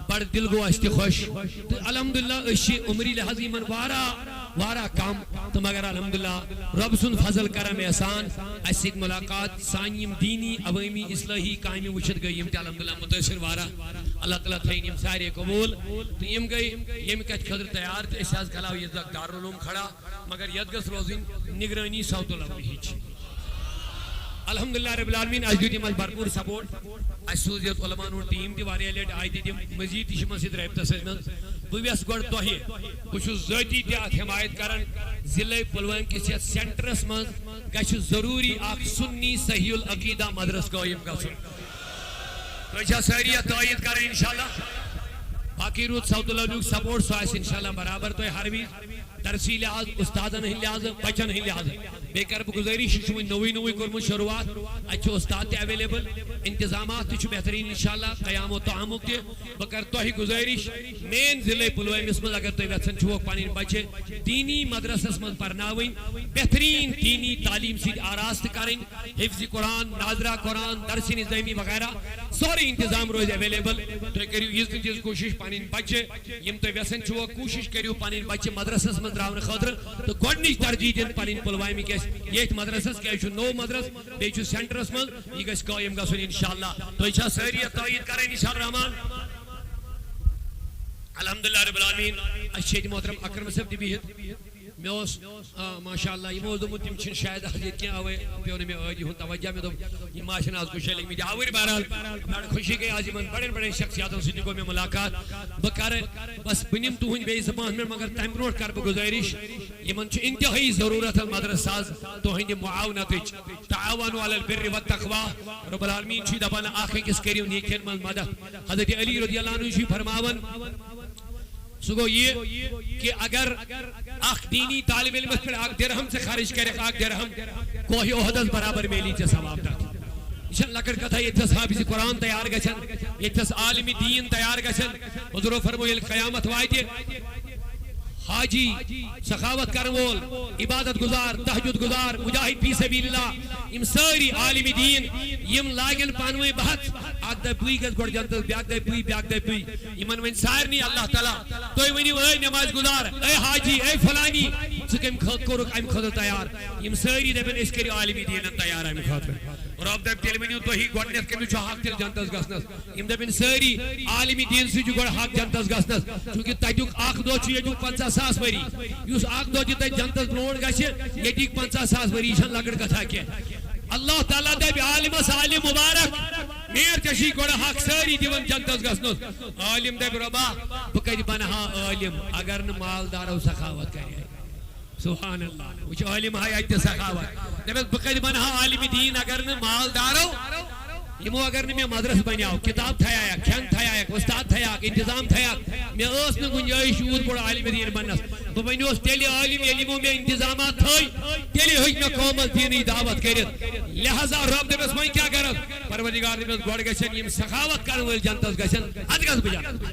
بڑٕ دل گوٚو اسہِ تہِ خۄش۔ تہٕ الحمدللہ أسۍ چھِ عمری لحاظ یِمن واریاہ واریاہ کم، تہٕ مگر الحمدللہ رۄب سُنٛد فضل کرم احسان، اسہِ سۭتۍ مُلاقات، سانہِ یِم دیٖنی عوٲمی اصلٲحی کامہِ وٕچھِتھ گٔے یِم تہِ الحمدللہ مُتٲثر واریاہ۔ اللہ تعالیٰ تھٲیِن یِم سارے قبوٗل۔ تہٕ یِم گٔے ییٚمہِ کتھِ خٲطرٕ تیار، تہٕ أسۍ حظ کھلاو یہِ زَن دارالعلوم کھڑا، مگر یتھ گٔژھ روزٕنۍ نگرٲنی صوت العلمی ہِچ۔ الحمدللہ رب العالمین، اسہِ دیُت یِمن بھرپوٗر support۔ اسہِ سوٗز یتھ علماءن ہُنٛد team تہِ، واریاہ لٹہِ آیہِ تہِ تِم، مزید تہِ چھِ یِمن سۭتۍ رٲبطس سۭتۍ منٛز۔ بہٕ یژھٕ گۄڈٕ تۄہہِ، بہٕ چھُس ذٲتی تہِ اتھ حمایت کران، ضلعے پلوامہِ کِس یتھ centreس منٛز گژھِ ضروٗری اکھ سُنی صحیح العقیدہ مدرسہٕ قٲیِم گژھُن۔ تُہۍ چھا سٲری یتھ تٲیید کران انشاءاللہ؟ باقٕے روٗد صوت العلمیُک support، سُہ آسہِ انشاءاللہ برابر تۄہہِ ہر وِزِ۔ درسی لحاظ، استادن ہٕنٛدِ لحاظہٕ، بچن ہٕنٛدِ لحاظہٕ۔ بیٚیہِ کرٕ بہٕ گُزٲرِش، یہِ چھُ وۄنۍ نوٚوُے نوٚوُے کوٚرمُت شروٗعات، اتہِ چھُ استاد تہِ available، انتظامات تہِ چھُ بہتریٖن انشاءاللہ، قیام و تعامُک تہِ۔ بہٕ کرٕ تۄہہِ گُزٲرِش، main ضلعے پلوٲمِس منٛز اگر تُہۍ یژھان چھِو پنٕنۍ بچہِ دیٖنی مدرسس منٛز پرناوٕنۍ، بہتریٖن دیٖنی تعلیٖم سۭتۍ آراستہٕ کرٕنۍ، حفظ قرآن، ناظرہ قرآن، درس نظامی وغیرہ، سورُے انتظام روزِ available۔ تُہۍ کٔرِو یِژھ نہٕ تِژھ کوٗشِش پنٕنۍ بچہِ، یِم تُہۍ یژھان چھِو، کوٗشِش کٔرِو پنٕنۍ بچہِ مدرسس منٛز ترٛاونہٕ خٲطرٕ، تہٕ گۄڈٕنِچ ترجیح دِن پنٕنۍ پلوامہِ کِس ییٚتھۍ مدرسس، کیازِ چھُ نوٚو مدرس، بیٚیہِ چھُ centreس منٛز، یہِ گژھِ قٲیِم گژھُن انشاءاللہ۔ تُہۍ چھا سٲری یتھ تٲیید کران انشاءاللہ الرحمن؟ الحمدللہ رب العالمین۔ اسہِ چھِ ییٚتہِ محترم اکرم صٲب تہِ بِہِتھ۔ مےٚ اوس، آ، ماشاءاللہ، یِمو اوس دوٚپمُت تِم چھِنہٕ شاید آز ییٚتہِ کینٛہہ، اوے پیوٚو نہٕ مےٚ ٲدۍ یِہُنٛد توجہ۔ مےٚ دوٚپ، یِم ما آسن آز کُنہِ جایہِ لٔگمٕتۍ آوٕرۍ۔ بہرحال، بڑٕ خوشی گٔے آز یِمن بڑٮ۪ن بڑٮ۪ن شخصیاتن سۭتۍ تہِ گوٚو مےٚ مُلاقات۔ بہٕ کرٕ بس، بہٕ نِمہٕ تُہُنٛد بیٚیہِ زٕ پانٛژھ منٹ، مگر تمہِ برونٛٹھ کرٕ بہٕ گُزٲرِش، یِمن چھُ انتہٲیی ضروٗرت مدرسہ آز تُہنٛدِ معاونتٕچ۔ تعاونوا علی البر والتقوی۔ رب العالمین چھُ دپان، اکھ أکِس کٔرِو نیکین منٛز مدد۔ حضرت علی رضی اللہ عنہ چھُ فرماوان، سُہ گوٚو یہِ کہِ اگر اکھ دیٖنی طالب علمس پٮ۪ٹھ اکھ درہم ژٕ خرٕچ کرکھ، اکھ درہم کوہِ احدس برابر میلی ژےٚ ثواب تتھ۔ یہِ چھنہٕ لۄکٕٹ کتھا، ییٚتہِ تھس حافظ قرآن تیار گژھن، ییٚتہِ تھس عالم دیٖن تیار گژھن۔ حضورو فرموو، ییٚلہِ قیامت واتہِ، حاجی، سخاوت کرن وول، عبادت گزار، تہجد گزار، مجاہد فی سبیل اللہ، یِم سٲری عالم دیٖن، یِم لاگن پانہٕ ؤنۍ بحث، اکھ دپہِ بٕے گژھٕ گۄڈٕ جنتس، بیٛاکھ دپہِ بٕے، بیٛاکھ دپہِ بٕے۔ یِمن ؤنۍ سارنٕے اللہ تعالیٰ، تُہۍ ؤنِو، اے نماز گزار، اے حاجی، اے فلانی، ژٕ کمہِ خٲطرٕ کوٚرُکھ امہِ خٲطرٕ تیار؟ یِم سٲری دپن، أسۍ کٔرِو عالم دیٖنن تیار امہِ خٲطرٕ۔ رب دپہِ، تیٚلہِ ؤنِو تُہی گۄڈٕنٮ۪تھ، کٔمِس چھُ حق تیٚلہِ جنتس گژھنس؟ یِم دپن سٲری، عالم دیٖن سٕے چھُ گۄڈٕ حق جنتس گژھنس، چونکہ تتیُک اکھ دۄہ چھُ ییٚتیُک پنژاہ ساس ؤری۔ یُس اکھ دۄہ تہِ تتہِ جنتس برونٛٹھ گژھِ، ییٚتِکۍ پنژاہ ساس ؤری چھنہٕ لۄکٕٹ کتھا کینٛہہ۔ اللہ تعالیٰ دپہِ عالمس، عالم مبارک، نیر، ژےٚ چھُے گۄڈٕ حق سٲری دِوان جنتس گژھنس۔ عالم دپہِ، رۄبا، بہٕ کتہِ بنہٕ ہا عالم اگر نہٕ مالدارو سخاوت کرِ ہے؟ سبحان اللہ، وٕچھ عالم ہاے اتہِ تہِ سخاوت۔ دپٮ۪س، بہٕ کتہِ بنہٕ ہا عالم دیٖن اگر نہٕ مالدارو، یِمو اگر نہٕ مےٚ مدرس بنیاو، کتاب تھایاکھ، کھٮ۪ن تھایاکھ، وۄستاد تھایاکھ، انتظام تھایاکھ، مےٚ ٲس نہٕ گُنجٲیش یوٗت بوٚڑ عالم دیٖن بننس۔ بہٕ بنیوس تیٚلہِ عالم، ییٚلہِ یِمو مےٚ انتظامات تھٲے، تیٚلہِ ہیٚکہِ مےٚ قومس دیٖنٕچ دعوت کٔرِتھ۔ لہذا رۄب دپٮ۪س، وۄنۍ کیٛاہ کرس؟ پروردگار دپٮ۪س، گۄڈٕ گژھن یِم سخاوت کرن وٲلۍ جنتس گژھن، ادٕ گژھٕ بہٕ جنت۔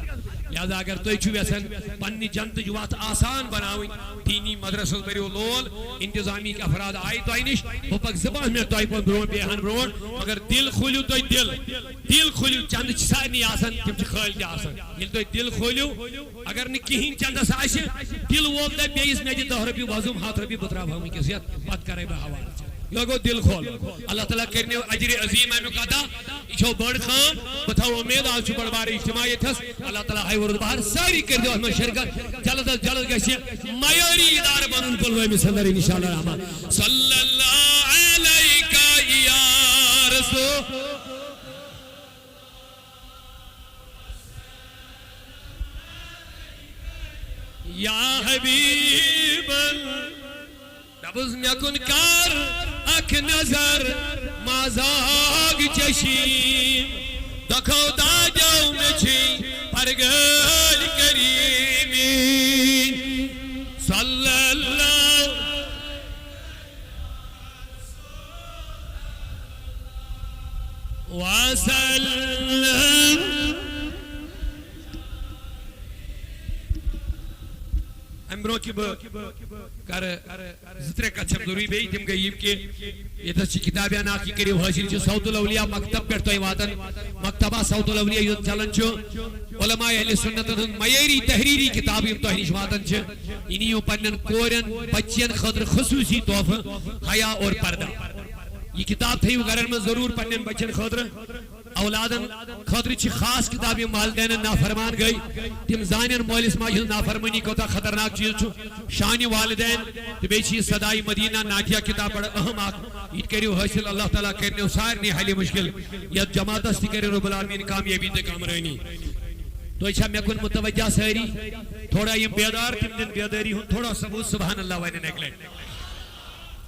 لہذا اگر تُہۍ چھِو یژھان پننہِ جنتٕچ وتھ آسان بناوٕنۍ، دیٖنی مدرسس بٔرِو لول، انتظامی افراد آیہِ تۄہہِ نِش، بہٕ پکہٕ زٕ پانٛژھ منٹ تۄہہِ کُن برونٛٹھ، بیٚیہِ ہن برونٛٹھ، مگر دِل کھوٗلِو تُہۍ دِل، دِل کھوٗلِو، چندٕ چھِ سارنٕے آسان، تِم چھِ خٲلۍ تہِ آسان۔ ییٚلہِ تُہۍ دِل کھوٗلِو، اگر نہٕ کِہیٖنۍ چندس آسہِ، دِل وول دَپہِ بیٚیِس، مےٚ دِ دَہ رۄپیہِ وۄزُم، ہَتھ رۄپیہِ، بہٕ ترٛاوہاو وٕنکیٚس یَتھ، پَتہٕ کَرَے بہٕ حوالہٕ ژےٚ۔ یہِ گوٚو دِل کھول۔ اللہ تعالیٰ کٔرِنو اجرِ عظیٖم اَمیُک عطا۔ یہِ چھو بٔڑ کٲم۔ بہٕ تھاوٕ اُمید، آز چھُ بٔڑ بارٕ اجتماع ییٚتھَس۔ اللہ تعالیٰ ہاوِ وۄرُس بہار، سٲری کٔرۍزیو اَتھ منٛز شرکت۔ جلد از جلد گژھِ معیٲری ادارٕ بَنُن پُلوٲمِس اندر، انشاءاللہ الرحمن۔ صلی اللہ علیک یا رسول۔ یا حبیب۔ دپُس مےٚ کُن کر اکھ نظر، مازاگ چشیم، دکھو دادیو مےٚ چھُے پرگٲر کریمی۔ صلی اللہ وسلم۔ امہِ برونٛہہ کہِ بہٕ کرٕ زٕ ترٛےٚ کتھٕ چھم ضروٗری بیٚیہِ، تِم گٔے یِم کہِ ییٚتٮ۪تھ چھِ کِتابہِ ہنا اکھ، یہِ کٔرِو حٲصِل، چھِ صوت الاولیاء مکتب پٮ۪ٹھ تۄہہِ واتان، مکتبہ صوت الاولیاء یُس چلان چھُ، علماء اہل سنتن ہٕنٛز معیٲری تحریری کِتاب یِم تۄہہِ نِش واتان چھِ، یہِ نِیِو پننٮ۪ن کورٮ۪ن بچین خٲطرٕ خصوٗصی تحفہٕ، حیا اور پردہ۔ یہِ کِتاب تھٲیِو گرن منٛز ضروٗر پننٮ۪ن بچن خٲطرٕ۔ اولادن خٲطرٕ چھِ خاص کِتاب، یِم والدینن نافرمان گٔے، تِم زانن مٲلِس ماجہِ ہٕنٛز نافرمٲنی کوتاہ خطرناک چیٖز چھُ۔ شانہِ والدین تہٕ بیٚیہِ چھِ یہِ صداے مدینہ نعتیہ کِتاب بڑٕ اہم اکھ۔ یہِ تہِ کٔرِو حٲصِل، اللہ تعالیٰ کٔرِنو سارنٕے حل مشکل، یتھ جماعتس تہِ کٔرِنو رب العالمین کامیٲبی تہٕ کامرٲنی۔ تُہۍ چھا مےٚ کُن متوجہ سٲری؟ تھوڑا یِم بیدار، تِم دِن بیدٲری ہُنٛد تھوڑا ثبوت، سبحان اللہ ونن اکہِ لٹہِ۔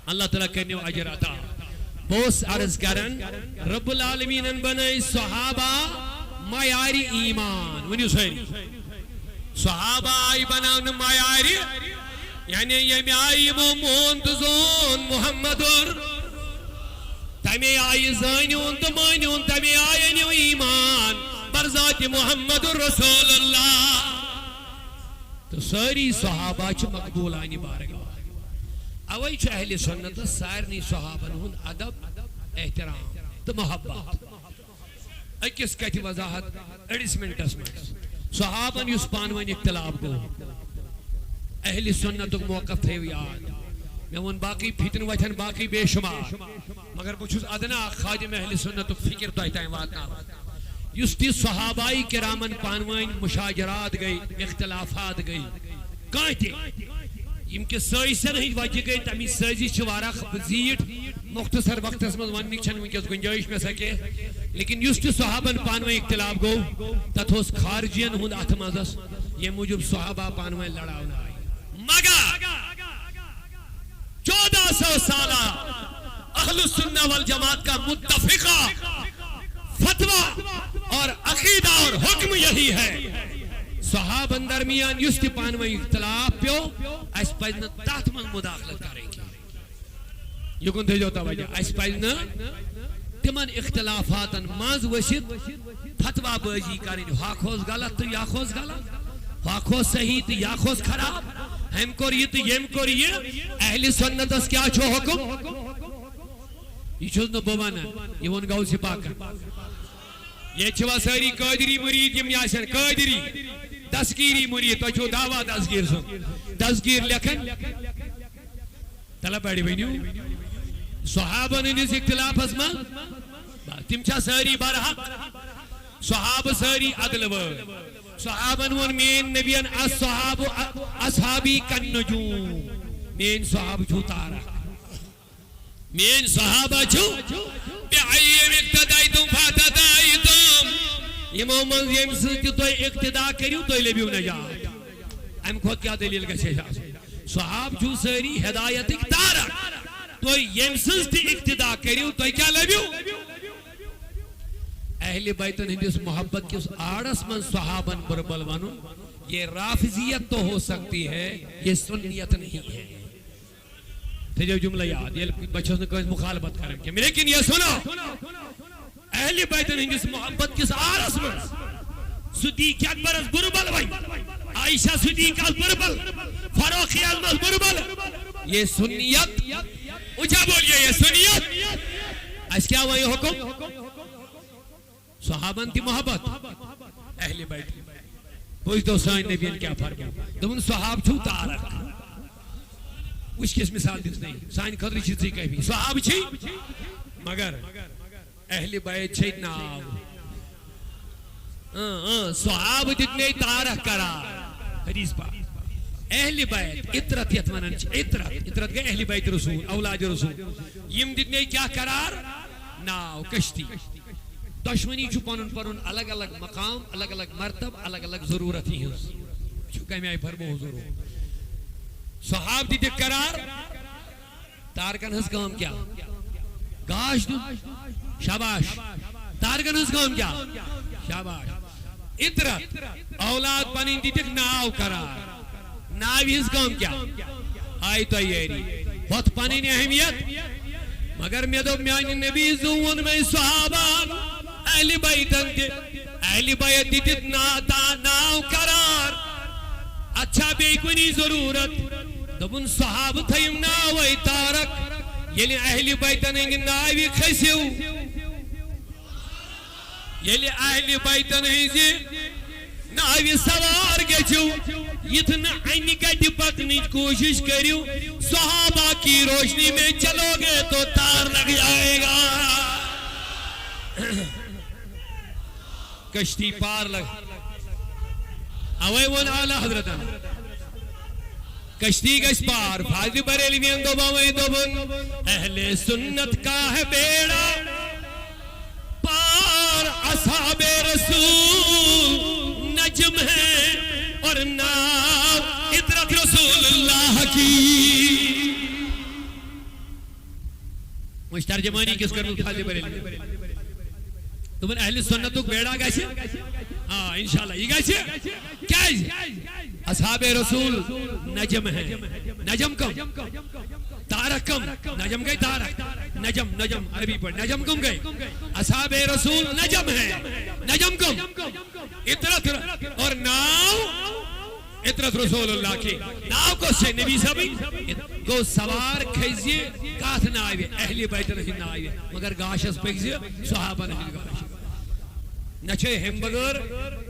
اللہ تعالیٰ کٔرِنو اجر عطا۔ بہٕ اوسُس عرض کران، رب العالمینن بنٲے صحابہ معیارِ ایمان۔ ؤنِو سٲری، صحابہ آیہِ بناونہٕ معیارِ، یعنی ییٚمہِ آیہِ یِمو مون تہٕ زون محمدُر، تَمے آیہِ زٲنِوُن تہٕ مٲنِوُن، تَمے آیہِ أنِو ایمان بر ذاتِ محمد رسول اللہ۔ تہٕ سٲری صحابہ چھِ مقبولانِ بارگاہ۔ اوے چھُ اہلِ سنتس سارنٕے صحابن ہُنٛد ادب، احترام تہٕ محبت۔ أکِس کتھِ وضاحت أڑِس منٹس منٛز۔ صحابن یُس پانہٕ ؤنۍ اختلاف گوٚو، اہلِ سنتُک موقف تھٲیِو یاد۔ مےٚ ووٚن باقٕے فتنہٕ وتھن باقٕے بے شمار، مگر بہٕ چھُس ادنا اکھ خادم اہلِ سنتُک فکر تۄہہِ تام واتناوان۔ یُس تہِ صحابہ کرامن پانہٕ ؤنۍ مشاجرات گٔے، اختلافات گٔے، کانٛہہ تہِ، یِم کہِ سٲزِشن ہٕنٛدۍ وجہ گٔے، تَمِچ سٲزِش چھِ واریاہ زیٖٹھ، مختصر وقتس منٛز وننٕچ چھنہٕ وٕنکیٚس گُنجٲیِش مےٚ سا کینٛہہ۔ لیکن یُس تہِ صحابن پانہٕ ؤنۍ اختلاف گوٚو، تتھ اوس خارجین ہُنٛد اتھٕ منٛزس، ییٚمہِ موٗجوٗب صحابہ پانہٕ ؤنۍ لڑاونہٕ آیہِ۔ مگر چودہ سو سالہ اہل سنہ والجماعت کا متفقہ فتویٰ اور عقیدہ اور حکم یہی ہے۔ صحابن درمیان یُس تہِ پانہٕ ؤنۍ اختلاف پیوٚو، اسہِ پزِ نہٕ تتھ منٛز مداخلت کرٕنۍ کینٛہہ۔ یہِ کُن تھٲیزیو توجہ، اسہِ پزِ نہٕ تِمن اختلافاتن منٛز ؤسِتھ فتویٰ بٲزی کرٕنۍ، ہۄکھ اوس غلط تہٕ یہِ اکھ اوس غلط، ہۄکھ اوس صحیح تہٕ یہِ اکھ اوس خراب، ہُمۍ کوٚر یہِ تہٕ ییٚمۍ کوٚر یہِ۔ اہلِ سنتس کیٛاہ چھُ حکم؟ یہِ چھُس نہٕ بہٕ ونان، یہِ ووٚن غوثِ پاکن۔ ییٚتہِ چھِوا سٲری قٲدری مُریٖد، یِم یہِ آسن قٲدری، دستگیٖری مُریٖد، تۄہہِ چھُو دعویٰ دستگیٖر سُنٛد، دستگیٖر لیکھن؟ تلہ بڑِ ؤنِو، صحابن ہٕنٛدِس اختلافس منٛز، تِم چھا سٲری برحق؟ صحابہٕ سٲری عدلہٕ وٲلۍ؟ صحابن ووٚن، میٲنۍ نبین، الصحاب اصحابی کالنجوم، میٲنۍ صحابہٕ چھِو تارک، میٲنۍ صحابہ چھِو، بِأَیِّهِمْ اقتدیتم فاہتدیتم، یِمو منٛز ییٚمہِ سۭتۍ تہِ تُہۍ اقتدا کٔرِو، تُہۍ لٔبِو نجات۔ امہِ کھۄتہٕ کیٛاہ دٔلیٖل گژھِ اَسہِ آسٕنۍ؟ صحابہٕ چھِو سٲری ہدایتٕکۍ تارک، تُہۍ ییٚمہِ سٕنٛز تہِ اقتدا کٔرِو، تُہۍ کیٛاہ لٔبِو؟ اہلِ بیتن ہٕنٛدِس محبت کِس آڑس منٛز صحابن بُرٕ بل ونُن، یہ رافضیت تو ہو سکتی ہے، یہ سنیت نہیں ہے۔ تھٲیزیو جملہٕ یاد، ییٚلہِ بہٕ چھُس نہٕ کٲنٛسہِ مخالفت کران کینٛہہ، لیکن یہ سنو، اہلِ بیتن ہٕنٛدِس محبت کِس آرس منٛز صدیق اکبرس بُرٕ بل وۄنۍ، عائشہ صدیقہ بُرٕ بل، فاروق اعظمس بُرٕ بل، یہ سنیت، اونچا بولیے، یہ سنیت۔ اسہِ کیٛاہ وۄنۍ حکم؟ صحابن تہِ محبت، اہلِ بیت۔ أسۍ دو سٲنۍ نبیَن کیٛاہ فرموو۔ دوٚپُن، صحابہٕ چھِو تارک۔ وٕچھ کِژھ مثال دِژ نٔے۔ سانہِ خٲطرٕ چھِ ژٕے کٲفی۔ صحابہٕ چھِ، مگر اہل بیت چھے ناو۔ اۭں، اۭں، صحابہٕ دِتۍ مےٚ تارک قرار۔ حدیث پاک۔ اہل بیت، عترت یتھ ونان چھِ، عترت، عترت گٔے اہل بیت رسول، اولاد رسول۔ یِم دِتۍ مےٚ کیٛاہ قرار؟ ناو کشتی۔ دۄشوٕنی چھُ پنُن پنُن الگ الگ مقام، الگ الگ مرتب، الگ الگ ضروٗرت یِہٕنٛز۔ چھُ کمہِ آیہِ فرموو حضوٗرو؟ صحابہٕ دِتِکھ قرار، تارکن ہٕنٛز کٲم کیٛاہ؟ گاش دیُن۔ شاباش۔ تارکن ہٕنٛز کٲم کیٛاہ؟ شاباش۔ عترت، اولاد پنٕنۍ دِتِکھ ناو قرار۔ ناوِ ہٕنٛز کٲم کیٛاہ؟ آیہِ تۄہہِ یٲری۔ ہۄتھ پنٕنۍ اہمیت۔ مگر مےٚ دوٚپ، میانہِ نبی زُو ووٚن مےٚ صحابہ، اہلِ بیتن تہِ۔ اہلِ بیت دِتِکھ نا-، تا-، ناو قرار۔ اتھ چھا بیٚیہِ کُنی ضروٗرت؟ دوٚپُن، صحابہٕ تھٲیِو ناوے تارک۔ ییٚلہِ اہلِ بیتن ہٕنٛدِ ناوِ کھٔسِو، ییٚلہِ اہلِ بیتن ہٕنٛزِ ناوِ سوار گٔژھِو، یِتھ نہٕ انہِ گٹہِ پکنٕچ کوٗشِش کٔرِو، صحابہ کی روشنی میں چلو گے تو تار لگ جائے گا۔ کشتی پار لگ، اوے ووٚن اعلیٰ حضرتن، کشتی گژھِ پار۔ فاضل بریلوین دوٚپ اوے، دوٚپُن، اہل سنت کا ہے بیڑا پار، اصحاب رسول نجم ہے اور ناو عترت رسول اللہ کی۔ وۄنۍ چھِ ترجمٲنی کِس کٔرمٕژ فاضل بریلوی۔ دوٚپُن، اہل سنتُک بیڑا گژھِ۔ آ، انشاءاللہ، یہِ گژھِ۔ کیٛازِ؟ اصحاب رسول نجم ہے۔ نجم کم؟ تارک کم؟ نجم گٔے تارک۔ نجم، نجم، عربی پٲٹھۍ۔ نجم کم گٔے؟ اصحاب رسول نجم ہے۔ نجم کم؟ عترت اور ناو عترت رسول اللہ کی۔ ناو کۄس چھے؟ نبی صٲبٕے۔ گوٚو سوار کھٔسۍ زِ کتھ ناوِ؟ اہلِ بیتن ہٕنٛدِ ناوِ۔ مگر گاشس پٔکۍ زِ صحابن ہٕنٛدِ گاشہِ۔ نہ چھے ہیٚمہِ بغٲر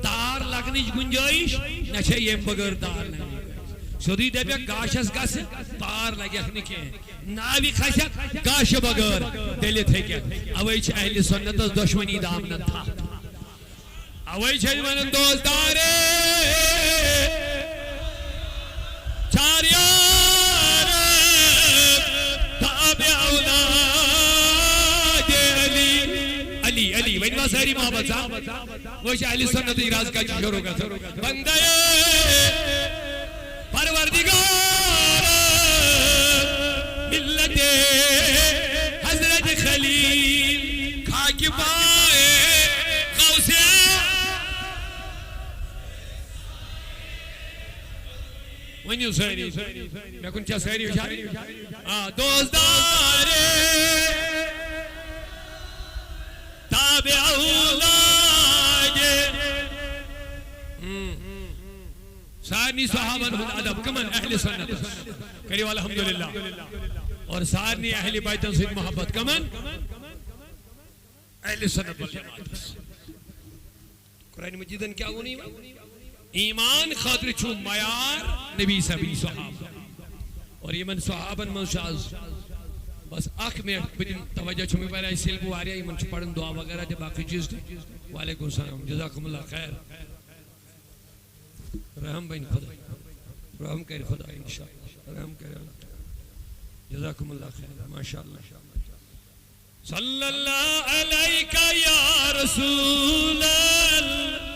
تار لگنٕچ گنجٲیش، نہ چھے ییٚمہِ بغٲر تار لگنٕچ گنجٲیش۔ سیوٚدُے دپکھ گاشس گژھ، تار لگکھ نہٕ کینٛہہ۔ ناوِ کھسکھ گاشہِ بغٲر ڈٔلِتھ ہیٚککھ۔ اوے چھِ اہلِ سنتس دۄشوٕنی دامنن تھپھ۔ اوے چھِ أسۍ ونان دوستارے، چار یار، تابع اولاد علی۔ علی، علی، ؤنۍ وا سٲری محبت سان؟ وۄنۍ چھِ اہلِ سنتٕچ رز کتہِ شروع گژھان۔ بندے پروردگار، ملت حضرت خلیل، خاک پائے غوث۔ ؤنِو سٲری، مےٚ کُن چھا سٲری وٕچھان؟ آ، دوستدار، تابع اولاد۔ ہم۔ سارنٕے صحابن ہُنٛد ادب کمن؟ اہلِ سنتس۔ کٔرِو الحمدللہ۔ اور سارنٕے اہلِ بیتن سۭتۍ محبت کمن؟ اہلِ سنت والجماعتس۔ قرآن مجیدن کیٛاہ ووٚن یِمن؟ ایمان خٲطرٕ چھُ معیار نبی صٲبٕنۍ صحابہ۔ اور یِمن صحابن منٛز چھُ آز بس اکھ منٹ، بہٕ دِمہٕ توجہ، چھُ مےٚ واریاہ سیلبہٕ واریاہ، یِمن چھُ پرُن دعا وغیرہ تہِ باقٕے چیٖز تہِ۔ وعلیکم السلام، جزاکم اللہ خیر۔ رحم بنہِ خدا، رحم کرِ خدا انشاءاللہ، رحم کرِ اللہ۔ جزاکم اللہ خیر، ماشاءاللہ۔ صلی اللہ علیک یا رسول اللہ۔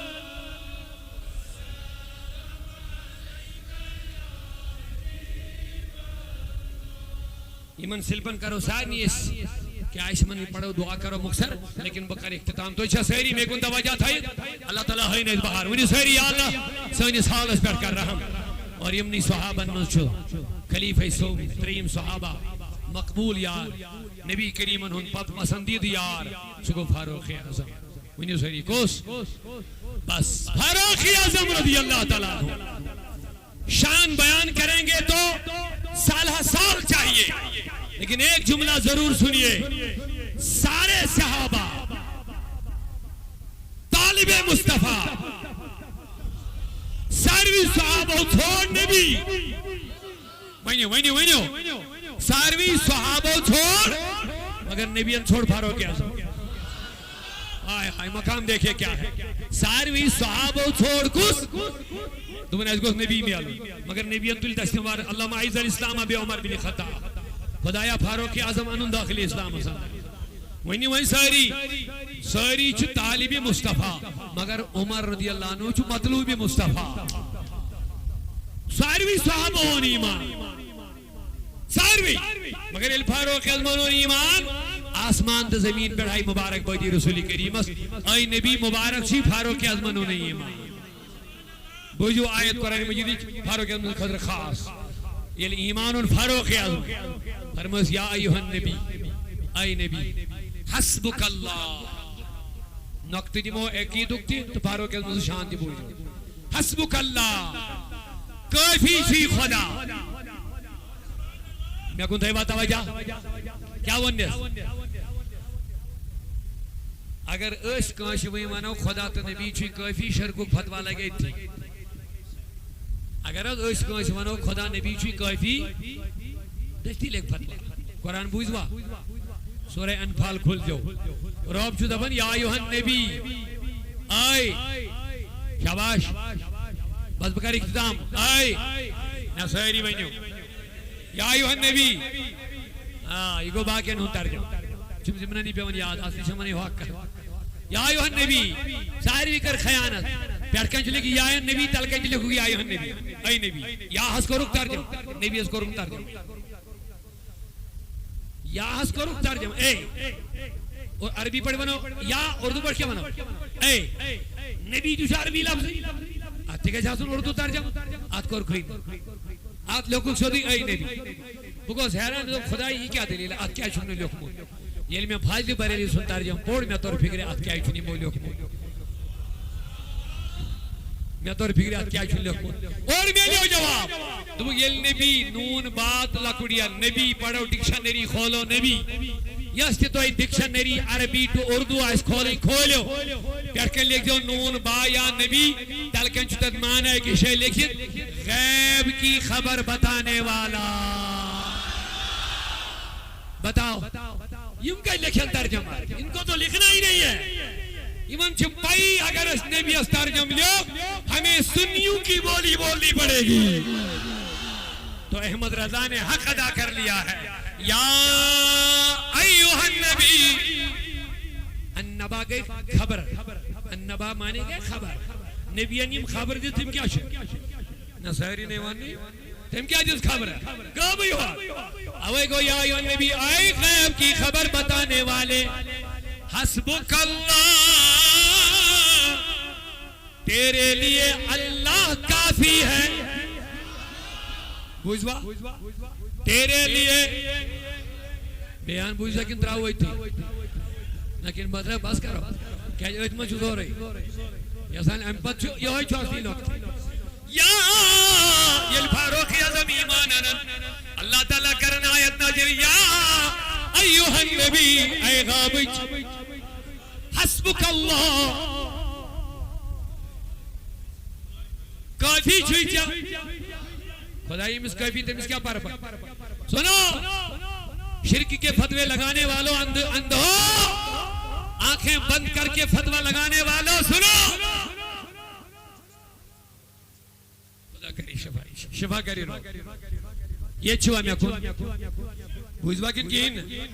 یِمن سلپن کرو سارنٕے أسۍ، کیٛاہ أسۍ یِمن پرو دعا کرو مختصر، لیکن بہٕ کرٕ اختتام۔ تُہۍ چھا سٲری مےٚ کُن توجہ تھٲیِتھ؟ اللہ تعالیٰ ہٲیِن اَسہِ بہار۔ ؤنِو سٲری، یا اللہ، سٲنِس حالس پٮ۪ٹھ کر رحم۔ اور یِمنٕے صحابن منٛز چھُ خلیفہ سوم، ترٛیٚیِم صحابہ، مقبول یار، نبی کریمن ہُنٛد پت پسندیدٕ یار، سُہ گوٚو فاروق اعظم۔ ؤنِو سٲری، کُس؟ بس، فاروق اعظم رضی اللہ تعالیٰ عنہ۔ شان بیان کریں گے تو سال ہا سال چاہیے، لیکن ایک جملہ ضرور سنیے، سارے صحابہ طالب مصطفیٰ، ساروی صحابو ژھوڑ نبی۔ ؤنِو، ؤنِو، ؤنِو۔ ساروی صحابو ژھوڑ، مگر نبیَن ژھوڑ فاروق اعظم۔ ہائے ہائے، مقام دیکھے کیا ہے۔ ساروی صحابو ژھوڑ کُس؟ دوٚپُن، اَسہِ گوٚژھ نبی میلُن۔ مگر نبیَن تُلۍ دَستہِ مُبارک، اللہم اعز الاسلام بعمر بن خطاب۔ خدایا، فاروق اعظم اَنُن دٲخلِ اسلامَس اندر۔ ؤنِو وۄنۍ سٲری، سٲری چھِ طالبِ مصطفیٰ، مگر عمر رضی اللہ عنہ چھُ مطلوبِ مصطفیٰ۔ ساروی صحابہ اوٚن ایمان، ساروی۔ مگر ییٚلہِ فاروق اعظمن اوٚن ایمان، آسمان تہٕ زمیٖن پٮ۪ٹھ آیہِ مبارک بٲدی رسول کریمس، اے نبی، مبارک چھُے فاروق اعظمن اوٚنُے ایمان۔ بوٗزِو آیت قرآن مجیدٕچ فاروق اعظم خٲطرٕ خاص۔ ییٚلہِ ایمان اوٚن فاروق اعظم، فرمٲوس، یا ایھا النبی، اے نبی، حسبک اللہ۔ نۄقطہٕ دِمو عقیدُک تہِ تہٕ فاروق اعظم سٕنٛز شان تہِ بوٗزِو۔ حسبک اللہ، کٲفی چھُے خدا۔ مےٚ کُن تھٲیوا توجہ؟ کیٛاہ ووٚننس؟ اگر أسۍ کٲنٛسہِ وۄنۍ ونو خدا تہٕ نبی چھُے کٲفی، شرکُک فتوا لگہِ أتھی۔ اگر حظ أسۍ کٲنٛسہِ ونو خدا نبی چھُے کٲفی، دٔستی لگہِ فتوا۔ قرآن بوٗزوا؟ سورہ انفال کھولزیو۔ رب چھُ دپان، یا ایھا النبی، اے، شاباش، بس بہٕ کرٕ اختتام، اے، نہ سٲری ؤنِو۔ یا ایھا النبی۔ آ، یہِ گوٚو باقین ہُنٛد ترجمہٕ۔ چھُم ضمنن یہِ پٮ۪وان یاد، اصلی چھِ وَنان یہِ ہۄکھ کَتھ۔ یا ایھا النبی، ساروی کٔر خیانت۔ پٮ۪ٹھ کَنۍ چھُ لیکھِتھ یا ایھا النبی، تَلہٕ کَنۍ چھُ لیکھُکھ یا ایھا النبی۔ اے نبی۔ یا ہَس کوٚرُکھ ترجمہٕ، نبی یَس کوٚرُکھ نہٕ ترجمہٕ۔ یا ہَس کوٚرُکھ ترجمہٕ، اے۔ اور عربی پٲٹھۍ وَنو یا، اردو پٲٹھۍ کیٛاہ وَنو؟ اے۔ نبی تہِ چھُ عربی لفظٕے۔ اَتھ تہِ گژھِ آسُن اردو ترجمہٕ۔ اَتھ کوٚرکھٕے نہٕ۔ اتھ لیوٚکھُکھ سیوٚدُے اے نبی۔ بہٕ گوس حیران، مےٚ دوٚپ، خداے، یہِ کیٛاہ دٔلیٖل؟ اتھ کیٛازِ چھُکھ نہٕ لیوٚکھمُت؟ ییٚلہِ مےٚ فاضلِ بریلی سُنٛد ترجمہٕ پوٚر، مےٚ توٚر فِکرِ، اتھ کیٛازِ چھُنہٕ یِمو لیوٚکھمُت؟ مےٚ توٚر فِکرِ، اتھ کیٛازِ چھُنہٕ لیوٚکھمُت؟ اور مےٚ لیوٚو جواب۔ دوٚپُکھ، ییٚلہِ نبی، نوٗن با تہٕ لۄکُٹ یا نبی پرو، ڈکشنری کھولو نبی۔ یۄس تہِ تۄہہِ ڈکشنری عربی ٹو اردو آسہِ کھولٕنۍ، کھولیو۔ پٮ۪ٹھ کَنۍ لیکھزیو نوٗن با یا نبی، تَلہٕ کَنۍ چھُ تَتھ معنی أکِس جایہِ لیکھِتھ، غیب کی خبر بتانے والا۔ بتاؤ، یِم کَتہِ لیکھن ترجمہ؟ ان کو تو لکھنا ہی نہیں ہے۔ یِمن چھِ پَیی، اگر أسۍ نبیَس ترجمہ لیوٚکھ، ہمیں سنیوں کی بولی بولنی پڑے گی۔ تو احمد رضا نے حق ادا کر لیا ہے۔ یا ایھا النبی۔ النبا گٔے خبر۔ النبا معنی گٔے خبر۔ نبیَن یِم خبر دِژ، تِم کیٛاہ چھِ؟ نہ، سٲری نہٕ وَننی۔ تٔمۍ کیٛاہ دِژ خبر؟ غٲبٕے یوت۔ اَوَے گوٚو یا ایھا النبی، اے غیب کی خبر بتانے والے۔ حسبک اللہ۔ تیرے لیے اللہ کافی ہے۔ بوٗزوا؟ تیرے لیے۔ بیان بوٗزوا کِنہٕ ترٛاوو أتھی؟ نہ کِنہٕ بہٕ ترٛاوٕ، بس کرو۔ کیٛازِ أتھۍ منٛز چھُ زورٕے۔ یَژھان اَمہِ پتہٕ چھُ یِہوٚے چھُ اَصلی نۄقطہٕ۔ یا، ییٚلہِ فاروق اعظم ایمان اَنن، اللہ تعالیٰ کرن آیت نازل، یا ایھا النبی، اے غابٕچ۔ حسبک اللہ۔ کافی چھُے ژےٚ۔ خداے ییٚمِس کافی، تٔمِس کیٛاہ پرٕ پتہٕ؟ سُنو، شرک کے فتوے لگانے والوں، اندھ-، اندھو، آنکھیں بند کر کے فتوا لگانے والوں، سنو۔ خدا کری شفا، شفا کری رو۔ ییٚتہِ چھُوا مےٚ کُن؟ بوٗزوا کِنہٕ کِہیٖنۍ نہٕ؟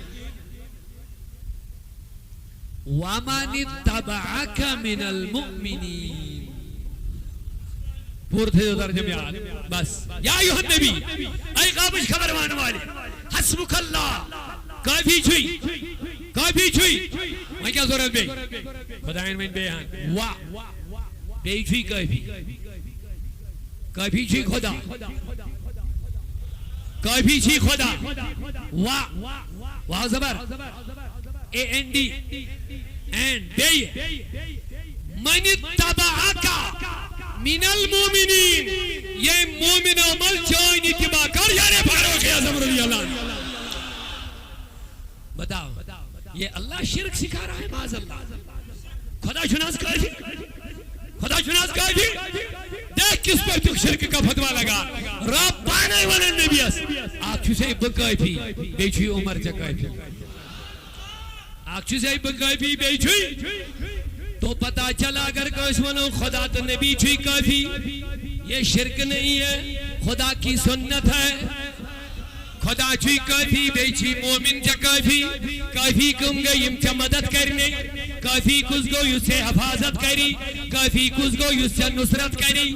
وَمَنِ اتَّبَعَكَ مِنَ الْمُؤْمِنِينَ۔ پوٗرٕ تھٲیِو ترجمہٕ یاد۔ بس۔ یا ایھا النبی، اے غابٕچ خبر وانہٕ والے، حسبک اللہ، کٲفی چھُے، کٲفی چھُے۔ وۄنۍ کیٛاہ ضروٗرت بیٚیہِ؟ خدایَن وۄنۍ بیٚیہِ ہن۔ وا۔ بیٚیہِ چھُے کٲفی۔ کٲفی چھُے خدا۔ کٲفی چھُے خدا۔ وا۔ وا زبر۔ A N D. اینڈ بیٚیہِ۔ من اتبعک من المؤمنین۔ ییٚمۍ مومنو منٛز چٲنۍ اتباع کٔر، یعنی فاروق اعظم رضی اللہ عنہ۔ بتاؤ، یہ اللہ شرک سکھا رہا ہے، معاذ اللہ۔ خدا چھُنہٕ حظ کٲفی؟ خدا چھُنہٕ حظ کٲفی؟ اے کس پٲٹھۍ چھُکھ شرک کا فتوا لگا؟ رب پانے ونان نبیس، اکھ چھُ سے بہٕ کٲفی، بیٚیہِ چھُے عمر ژےٚ کٲفی۔ اکھ چھُ سے بہٕ کٲفی، بیٚیہِ چھُے۔ تو پتہ چلا اگر کٲنٛسہِ ونو خدا تہٕ نبی چھُے کٲفی، یہ شرک نہیں ہے، خدا کی سنت ہے۔ خدا چھُے کٲفی، بیٚیہِ چھُے مومن ژےٚ کٲفی۔ کٲفی کٕم گٔے یِم ژےٚ مدد کرنٕکۍ؟ کٲفی کُس گوٚو یُس ژےٚ حفاظت کری؟ کٲفی کُس گوٚو یُس ژےٚ نصرت کری؟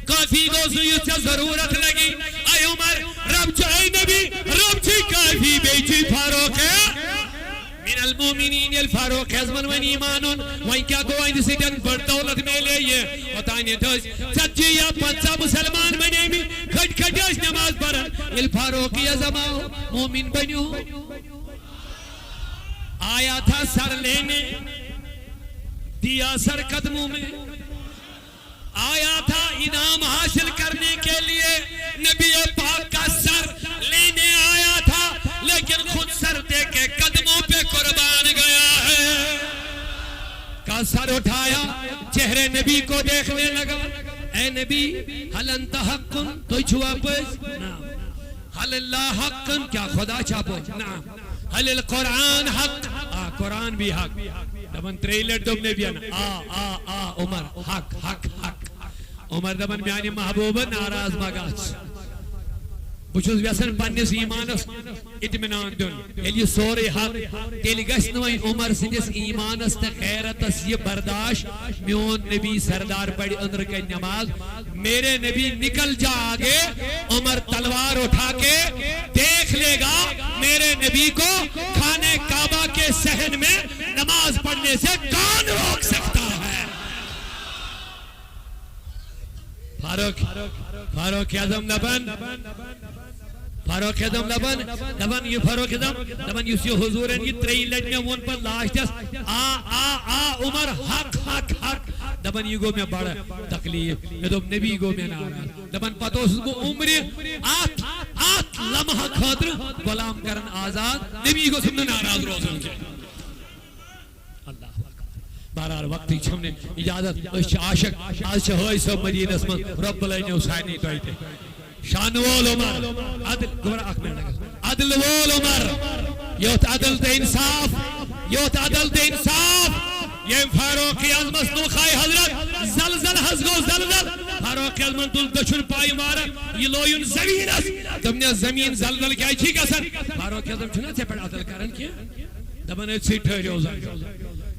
کٲفی گوٚو سُہ یُس ژےٚ ضروٗرت لگی۔ اے عمر، رب چھُ، اے نبی، رب چھُے کٲفی، بیٚیہِ چھُے فاروق۔ من المؤمنین، ییٚلہِ فاروق اعظمن وۄنۍ ایمان اوٚن، وۄنۍ کیٛاہ گوٚو؟ اہندِ سۭتۍ بٔڑ دولت میلے یہِ۔ اوٚتانٮ۪تھ ٲسۍ ژتجی یا پنٛژاہ مسلمان بنے مٕتۍ، کھٔٹۍ کھٔٹۍ ٲسۍ نماز پران۔ ییٚلہِ فاروق اعظم آو، مومن بنیو۔ آیا تھا سر لینے، دیا سر قدموں میں۔ آیا تھا انعام حاصل کرنے کے لیے، نبی پاک کا سر لینے آیا تھا، لیکن خود سر دے کے قدموں پہ قربان گیا ہے۔ کا سر اٹھایا، چہرے نبی کو دیکھنے لگا۔ اے نبی، هل انت حق؟ تُہۍ چھِوا پٔزۍ؟ نعم۔ هل اللہ حق؟ کیا خدا چھا پوٚز؟ نعم۔ هل القرآن حق؟ آ، قرآن بھی حق۔ دپان ترٛیٚیہِ لٹہِ دوٚپ نبین، آ، آ، آ، عمر، حق، حق، حق۔ عمر دپان، میانہِ محبوبہ، ناراض مہ گژھ۔ بہٕ چھُس یژھان پننِس ایمانس اطمینان دیُن۔ ییٚلہِ یہِ سورُے حق، تیٚلہِ گژھِ نہٕ وۄنۍ عمر سٕنٛدِس ایمانس تہٕ غیرتس یہِ برداشت، میون نبی سردار پرِ أنٛدرٕ کنہِ نماز، میرے نبی نکل جا آگے، عمر تلوار اٹھا کے دیکھ لے گا، میرے نبی کو خانہ کعبہ کے صحن میں نماز پڑھنے سے کون روک سکتا ہے؟ فاروق، فاروق اعظم دپان، فاروق اعظم دپان، دپان یہِ فاروق اعظم، دپان یُس یہِ حضوٗرن یہِ ترٛیٚیہِ لٹہِ مےٚ ووٚن پتہٕ لاسٹس، آ، آ، آ، عمر، حق، حق، حق۔ دپان یہِ گوٚو مےٚ بڑٕ تکلیف۔ مےٚ دوٚپ نبی گوٚو مےٚ ناراض۔ دپان پتہٕ اوسُس بہٕ عمرِ اتھ، اتھ لمحہ خٲطرٕ غلام کران آزاد۔ نبی گوٚژھُم نہٕ ناراض روزُن کینٛہہ۔ اللہ اکبر۔ بہرحال، وقتٕچ چھم نہٕ اجازت، أسۍ چھِ عاشق، آز چھِ حٲج صٲب مدیٖنس منٛز، رۄب العالمین سارنٕے تۄہہِ تہِ۔ شان وول عمر، عدل، گوٚبرا اکھ منٹ لگس۔ عدل وول عمر، یوٚت عدل تہٕ انصاف، یوٚت عدل تہٕ انصاف۔ ییٚمۍ فاروق اعظمس نوکھاے حضرت، زلزل حظ گوٚو زلزل۔ فاروق اعظمن تُل دٔچھُن پایہِ مارٕ، یہِ لویُن زمینس۔ دوٚپنس، زمین زلزل کیازِ چھِ گژھان؟ فاروق اعظم چھُنہ ژےٚ پٮ۪ٹھ عدل کران کینٛہہ۔ دپان، أتھۍ سۭتۍ ٹھٔہرِو زن۔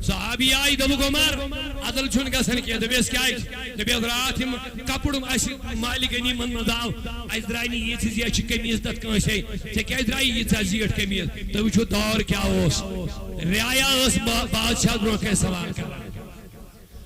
صحابی آیہِ، دوٚپُکھ، عمر، عدل چھُنہٕ گژھان کینٛہہ۔ دوٚپیس، کیازِ؟ دوٚپیس، راتھ یِم کپُر اَسہِ مالہِ غنیمت منٛز آو، اَسہِ درٛاے نہٕ ییٖژٕ زیچھِ قمیٖض تتھ کٲنٛسے۔ ژےٚ کیازِ درٛایہِ ییٖژاہ زیٖٹھ قمیٖض؟ تُہۍ وٕچھِو دور کیٛاہ اوس۔ رعایا ٲس با-، بادشاہس برونٛہہ کنہِ سوال کران۔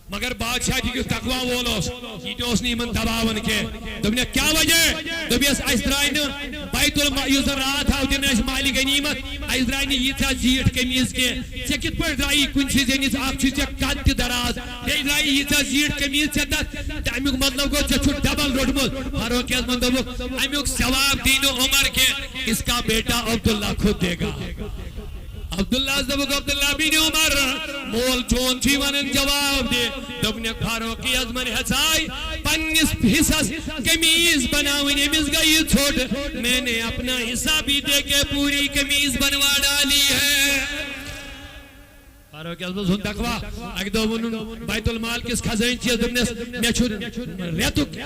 مگر بادشاہ تہِ یُتھ تقوی وول اوس، یہِ تہِ اوس نہٕ یِمن دباوان کینٛہہ۔ دوٚپنکھ، کیٛاہ وجہ؟ دوٚپیس، اَسہِ درٛاے نہٕ بیت الما-، یُس زن راتھ آو دِنہٕ اَسہِ مالہِ غنیمت، اَسہِ درٛاے نہٕ ییٖژاہ زیٖٹھ قمیٖض کینٛہہ۔ ژےٚ کِتھ پٲٹھۍ درٛایی کُنہِ سٕنٛزِ زٔنِس؟ اکھ چھُے ژےٚ قد تہِ دراز، بیٚیہِ درٛایی ییٖژاہ زیٖٹھ قمیٖض ژےٚ تتھ۔ تہٕ امیُک مطلب گوٚو، ژےٚ چھُتھ ڈبل روٚٹمُت۔ فاروق اعظمن دوٚپُکھ، امیُک ثواب دی نہٕ عمر کینٛہہ، اس کا بیٹا عبداللہ خود دے گا۔ عبداللہ دوٚپُکھ، عبداللہ بن عمر، مول چون چھُے ونان جواب دِ۔ دوٚپنکھ، فاروق اعظمن ہیژاے پننِس حصس قمیٖض بناوٕنۍ، أمِس گٔیہِ ژھوٚٹ۔ میں نے اپنا حصہ بھی دے کے پوری قمیض بنوا ڈالی ہے۔ فاروق اعظم سُنٛد تقوی۔ اکہِ دۄہ ووٚنُن بیت المال کِس خزٲنچیَس، دوٚپنس، مےٚ چھُ رٮ۪تُک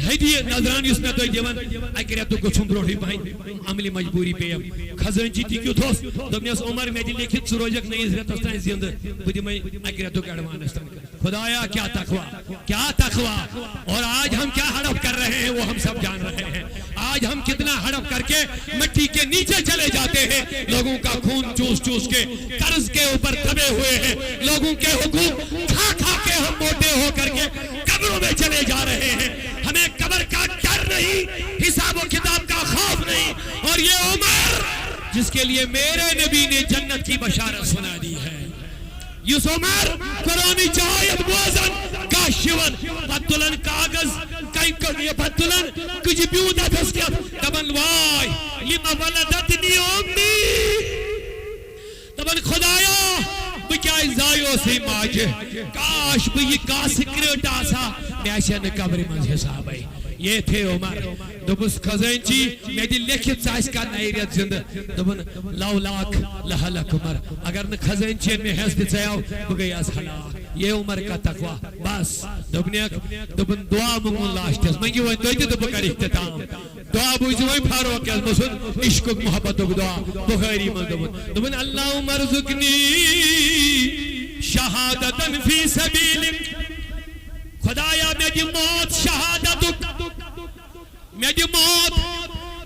ہدیہِ نذران یُس مےٚ تُہۍ دِوان، اکہِ رٮ۪تُک گوٚژھُم برونٛٹھٕے پہن عملہِ مجبوٗری پیٚیَم۔ خزٲنچی تہِ کیُتھ اوس؟ دوٚپنس، عمر، مےٚ تہِ لیکھِتھ، ژٕ روزکھ نٔیِس رٮ۪تس تام زِندٕ، بہٕ دِمے اکہِ رٮ۪تُک advance تنخواہ۔ خدایا، کیا تقوی، کیا تقوی۔ اور آج ہم کیا ہڑپ کر رہے ہیں، وہ ہم سب جان رہے ہیں۔ آج ہم کتنا ہڑپ کر کے مٹی کے نیچے چلے جاتے ہیں، لوگوں کا خون چوس چوس کے قرض کے اوپر دبے ہوئے ہیں، لوگوں کے حقوق کھا کھا کے ہم موٹے ہو کر کے قبروں میں چلے جا رہے ہیں۔ ہمیں قبر کا ڈر نہیں، حساب و کتاب کا خوف نہیں۔ اور یہ عمر، جس کے لیے میرے نبی نے جنت کی بشارت سنا دی ہے، یُس عمر قرآنٕچ آیت بوزان، کاہ شِوان، پتہٕ تُلان کاغذ، کَنہِ کٔ-، یہِ پتہٕ تُلان کٕجہِ بیوٗٹھ اَتھس کٮ۪تھ، دَپان، واے، لِمَ وَلَدَتْنِی أُمِّی۔ دَپان، خدایا، بہٕ کیٛازِ زایوس ہے ماجہِ؟ کاش بہٕ یہِ کاسہٕ کرٛیٚٹھ آسہٕ ہا۔ مےٚ آسہِ ہا نہٕ قبرِ منٛز حسابے۔ ییتھے عمر دوٚپُس، خزٲنچی، مےٚ دِ لیکھِتھ، ژٕ آسہِ کانٛہہ نَیہِ رٮ۪تھ زِندٕ؟ دوٚپُن، لو لاکھ لہلک عمر، اگر نہٕ خزٲنچی مےٚ حصہٕ دِژیو، بہٕ گٔیس ہلاک۔ یہ عمر کا تقوی۔ بس، دوٚپنیکھ، دوٚپُن، دعا مۄنگُن لاسٹس، مٔنگِو وۄنۍ تُہۍ تہِ تہٕ بہٕ کرٕ اختتام۔ دعا بوٗزِو وۄنۍ فاروق اعظم سُنٛد عشقُک محبتُک دعا، بخاری منٛز دوٚپُن، دوٚپُن، اللہم ارزقنی شہادتن فی سبیلک۔ خدایا، مےٚ دِ موت شہادتُک، مےٚ دِ موت،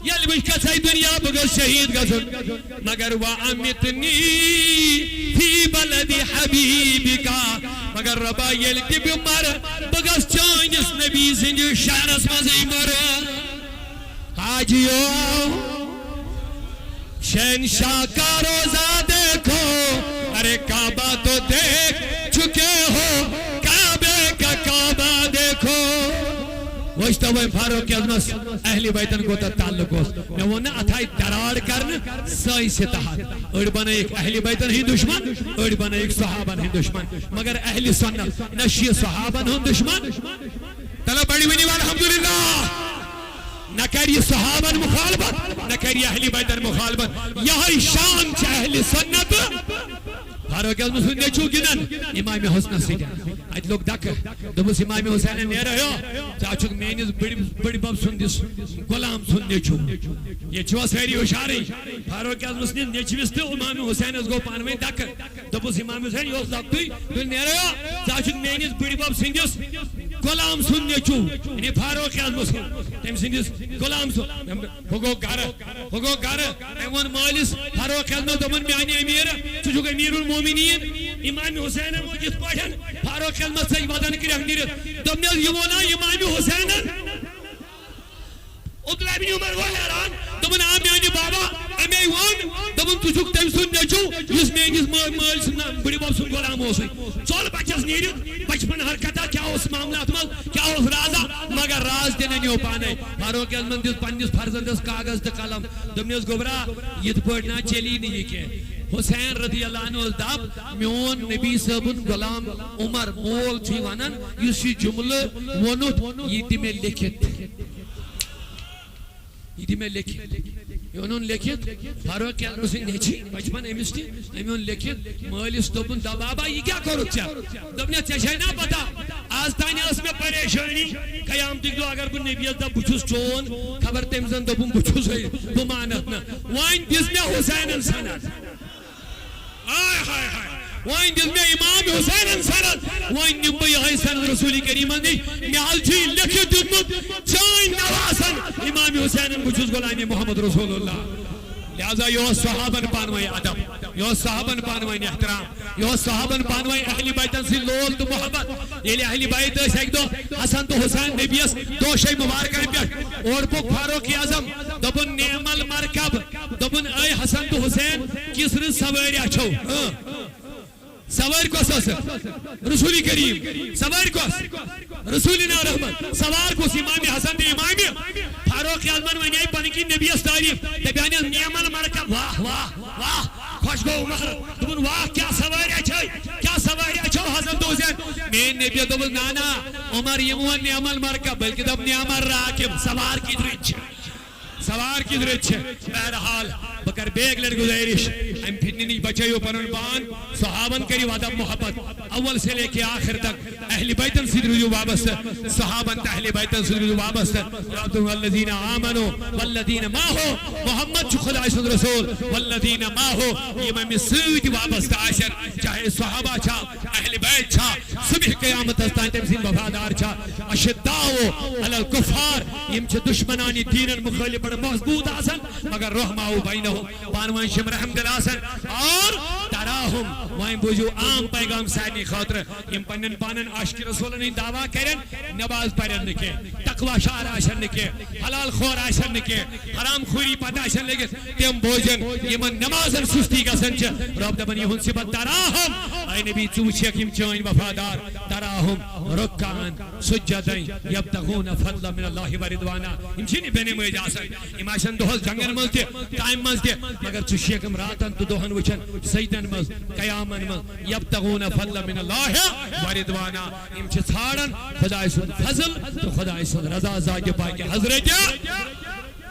ییٚلہِ بہٕ گژھے دُنیا، بہٕ گژھٕ شہیٖد گژھُن، مگر و امیتنی فی بلد حبیبکا، مگر رۄبا، ییٚلہِ تہِ بہٕ مرٕ، بہٕ گژھٕ چٲنِس نبی سٕنٛدِس شہرس منٛزٕے مرُن۔ حاجیو، شہنشاہ کا روضہ دیکھو، ارے کعبہ تو دیکھ چکے ہو، کعبے کا کعبہ دیکھو۔ وٕچھ تو وۄنۍ فاروق اعظمس اہل بیتن کوٗتاہ تعلق اوس۔ مےٚ ووٚن نہ، اتھ آیہِ دراڑ کرنہٕ سٲنۍ سہِ تحت۔ أڑۍ بنٲیِکھ اہل بیتن ہٕنٛدۍ دشمن، أڑۍ بنٲیِکھ صحابن ہٕنٛدۍ دشمن، مگر اہل سنت نہ چھُ یہِ صحابن ہُنٛد دشمن۔ تلہ بڑی ؤنِو الحمدللہ۔ نہ کرِ یہِ صحابن مخالفت، نہ کرِ یہِ اہل بیتن مخالفت۔ یہے شان چھِ اہل سنت۔ فاروق اعظم سُنٛد نیٚچو گِنٛدان امام حسنس سۭتۍ۔ اتہِ لوٚگ دکہٕ۔ دوٚپُس، امام حسینن، نیرا ہیو، ژٕ ہا چھُکھ میٲنِس بٔڑِ، بٔڑِ بب سُنٛدِس غلام سُنٛد نیٚچو۔ ییٚتہِ چھِوا سٲری ہُشارٕے؟ فاروق اعظمس نِس نیٚچوِس تہٕ امام حسینس گوٚو پانہٕ ؤنۍ دکہٕ۔ دوٚپُس، امام حسین، یہِ اوس لۄکٹُے، دوٚپُن، نیرا، ژٕ ہا چھُکھ میٲنِس بٕڈِ بب سٕنٛدِس غلام سُنٛد نیٚچوٗ، یعنی فاروق اعظم سُنٛد، تٔمۍ سٕنٛدِس غلام سُنٛد۔ ہُہ گوٚو گرٕ، ہُہ گوٚو گرٕ۔ أمۍ ووٚن مٲلِس فاروق اعظمس، دوٚپُن، میانہِ امیر، ژٕ چھُکھ امیر المومنین۔ امام حسینن ووٚن یِتھ پٲٹھۍ، فاروق اعظمس ژٔج ودن کرٛیکھ نیٖرِتھ۔ دوٚپنس، یہِ ووٚنا امام حسینن؟ عبداللہ ابن عمر گوٚو حیران، دوٚپُن، آ میانہِ بابا، اَمے ووٚن، دوٚپُن، ژٕ چھُکھ تٔمۍ سُنٛد نیٚچوٗ، یُس میٲنِس مٲ-، مٲلۍ سُنٛد نہ-، بٕڈِ بب سُنٛد غلام اوسُے۔ ژوٚل بچس نیٖرِتھ، بچپن حرکتہ کیٛاہ اوس معاملہٕ اتھ منٛز، کیٛاہ اوس رازہ، مگر راز تہِ ننیو پانے۔ فاروق اعظمن دیُت پننِس فرزندس کاغذ تہٕ قلم، دوٚپنس، گوٚبرا، یِتھ پٲٹھۍ نہ چلی نہٕ یہِ کینٛہہ۔ حسین رضی اللہ عنہ اوس دپ، میون نبی صٲبُن غلام عمر مول چھُے ونان، یُس یہِ جملہٕ ووٚنُتھ، یہِ دِ مےٚ لیکھِتھ۔ یہِ دِ مےٚ لیکھِتھ۔ یہِ اوٚنُن لیکھِتھ، فاروق اعظم سٕنٛدۍ نیٚچِوۍ، بچپن أمِس تہِ، أمۍ اوٚن لیکھِتھ۔ مٲلِس دوٚپُن، "دَپ بابا، یہِ کیٛاہ کوٚرُتھ ژےٚ؟" دوٚپنَس، "ژےٚ چھے نا پتہ، آز تانۍ ٲس مےٚ پریشٲنی، قیامتٕکۍ دۄہ اگر بہٕ نبیَس دَپہٕ بہٕ چھُس چون، خبر تٔمۍ زَن دوٚپُن بہٕ چھُسے، بہٕ مانَتھ نہٕ۔ وۄنۍ دِژ مےٚ حسینَن سند۔" آے ہاے ہاے۔ وۄنۍ دِژ مےٚ امام حسینن سند۔ وۄنۍ نِمہٕ بہٕ یِہوٚے سند رسول کریمن نِش۔ مےٚ حظ چھُ یہِ لیکھِتھ دیُتمُت چٲنۍ نواسن امام حسینن، بہٕ چھُس غلام محمد رسول اللہ۔ لہذا یہِ اوس صحابن پانہٕ ؤنۍ ادب، یہِ اوس صحابن پانہٕ ؤنۍ احترام، یہِ اوس صحابن پانہٕ ؤنۍ اہل بیتن سۭتۍ لول تہٕ محبت۔ ییٚلہِ اہل بیت ٲسۍ اکہِ دۄہ حسن تہٕ حسین نبیَس دوشے مبارکن پٮ۪ٹھ، اورٕ پوٚک فاروق اعظم، دوٚپُن، "نعم المرکب"، دوٚپُن، "اے حسن تہٕ حسین، کِژھ رٕژ سوٲرۍ اچھو۔" ہاں۔ سوٲرۍ کۄس ٲس؟ رسول کریم۔ سوٲرۍ کۄس؟ رسول نار رحمت۔ سوار کُس؟ امام حسن تہٕ امام فاروق اعظمن ونے پنٕنۍ کِنۍ نبیَس تعریف۔ دپیانس، "نعم المرکب"، واہ، واہ، واہ، خۄش گوٚو عمر۔ دوٚپُن، "واہ، کیٛاہ سوٲرۍ اچھے، کیٛاہ سوٲرۍ اچھو حسن تہٕ حسین؟" میٲنۍ نبی دوٚپُس، "نہ، نہ، عمر، یِم وۄنۍ نعم المرکب، بلکہِ دوٚپ نعم الراکب، سوار کِتھ رٕتۍ چھِ۔" سوار کِتھ رٕتۍ چھِ؟ بہرحال، بہٕ کرٕ بیٚیہِ اکہِ لٹہِ گُزٲرِش، امہِ فتنہٕ نِش بچٲیِو پنُن پان، صحابن کٔرِو ادب محبت، اول سے لے کے آخر تک اہل بیتن سۭتۍ روٗزِو وابستہٕ، صحابن تہٕ اہل بیتن سۭتۍ روٗزِو وابستہٕ۔ رب دوٚپُن، "والذین آمنوا والذین معه"، محمد چھُ خداے سُنٛد رسول، "والذین معه"، یِم أمِس سۭتۍ وابستہٕ آسن، چاہے صحابہ چھا، اہل بیت چھا، صبح قیامتس تام تٔمۍ سٕنٛدۍ وفادار چھا۔ اشداء علی الکفار، یِم چھِ دشمنان دینن مخٲلف بڑٕ مضبوط آسان، مگر رحماء بینہم، پانہٕ ؤنۍ چھِ یِم رحم دل آسان۔ اور تراہم، وۄنۍ بوٗزِو عام پیغام سارنٕے خٲطرٕ، یِم پننٮ۪ن پانن عاشق رسولن ہٕنٛدۍ دعویٰ کرن، نماز پرن نہٕ کینٛہہ، تقوی شعار آسن نہٕ کینٛہہ، حلال خور آسن نہٕ کینٛہہ، حرام خوری پتہ آسن لٔگِتھ، تِم بوزن یِمن نمازن سستی گژھان چھِ۔ رب دپان، یِہُنٛد صفت تراہم، اے نبی، ژٕ وٕچھکھ یِم چٲنۍ وفادار۔ تراہم رکعا سجدا یبتغون فضلا من اللہ و رضوانا۔ یِم چھِنہٕ بے نمٲز آسان، یِم آسن دۄہس جنگن منٛز تہِ، کامہِ منٛز تہِ، مگر ژٕ چھُکھ یِم راتن تہٕ دۄہن وٕچھان سجدن منٛز، قیامن منٛز، یبتغون فضلا من اللہ و رضوانا۔ یِم چھِ ژھانڈان خدایہِ سُنٛد فضل تہٕ خدایہِ سُنٛد رضا ذاتِ پاکہِ حضرتِ۔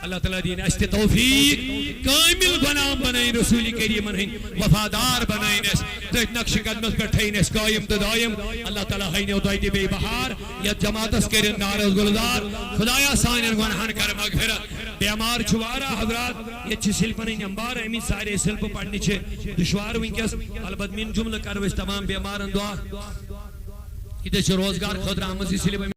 اللہ تعالیٰ دِیِن اَسہِ تہِ توفیق، کامل غلام بنٲیِن رسول کریمن ہٕنٛدۍ، وفادار بنٲیِن اَسہِ، تٔتھۍ نقشِ قدمس پٮ۪ٹھ تھٲیِن اَسہِ قٲیِم تہٕ دٲیِم۔ اللہ تعالیٰ ہٲینو تۄہہِ تہِ بیٚیہِ بہار، یتھ جماعتس کٔرِن نارس گُلزار۔ خدایا سانٮ۪ن گۄنہن کر مغفرت۔ بیمار چھُ واریاہ حضرات، ییٚتہِ چھِ سِلپن ہٕنٛدۍ انبار آمٕتۍ، سارے سِلپہٕ پرنہِ چھِ دُشوار وٕنکیٚس۔ البتہ من جملہٕ کرو أسۍ تمام بیمارن دعا۔ ییٚتہِ چھِ روزگار خٲطرٕ آمٕژ یہِ سِلپ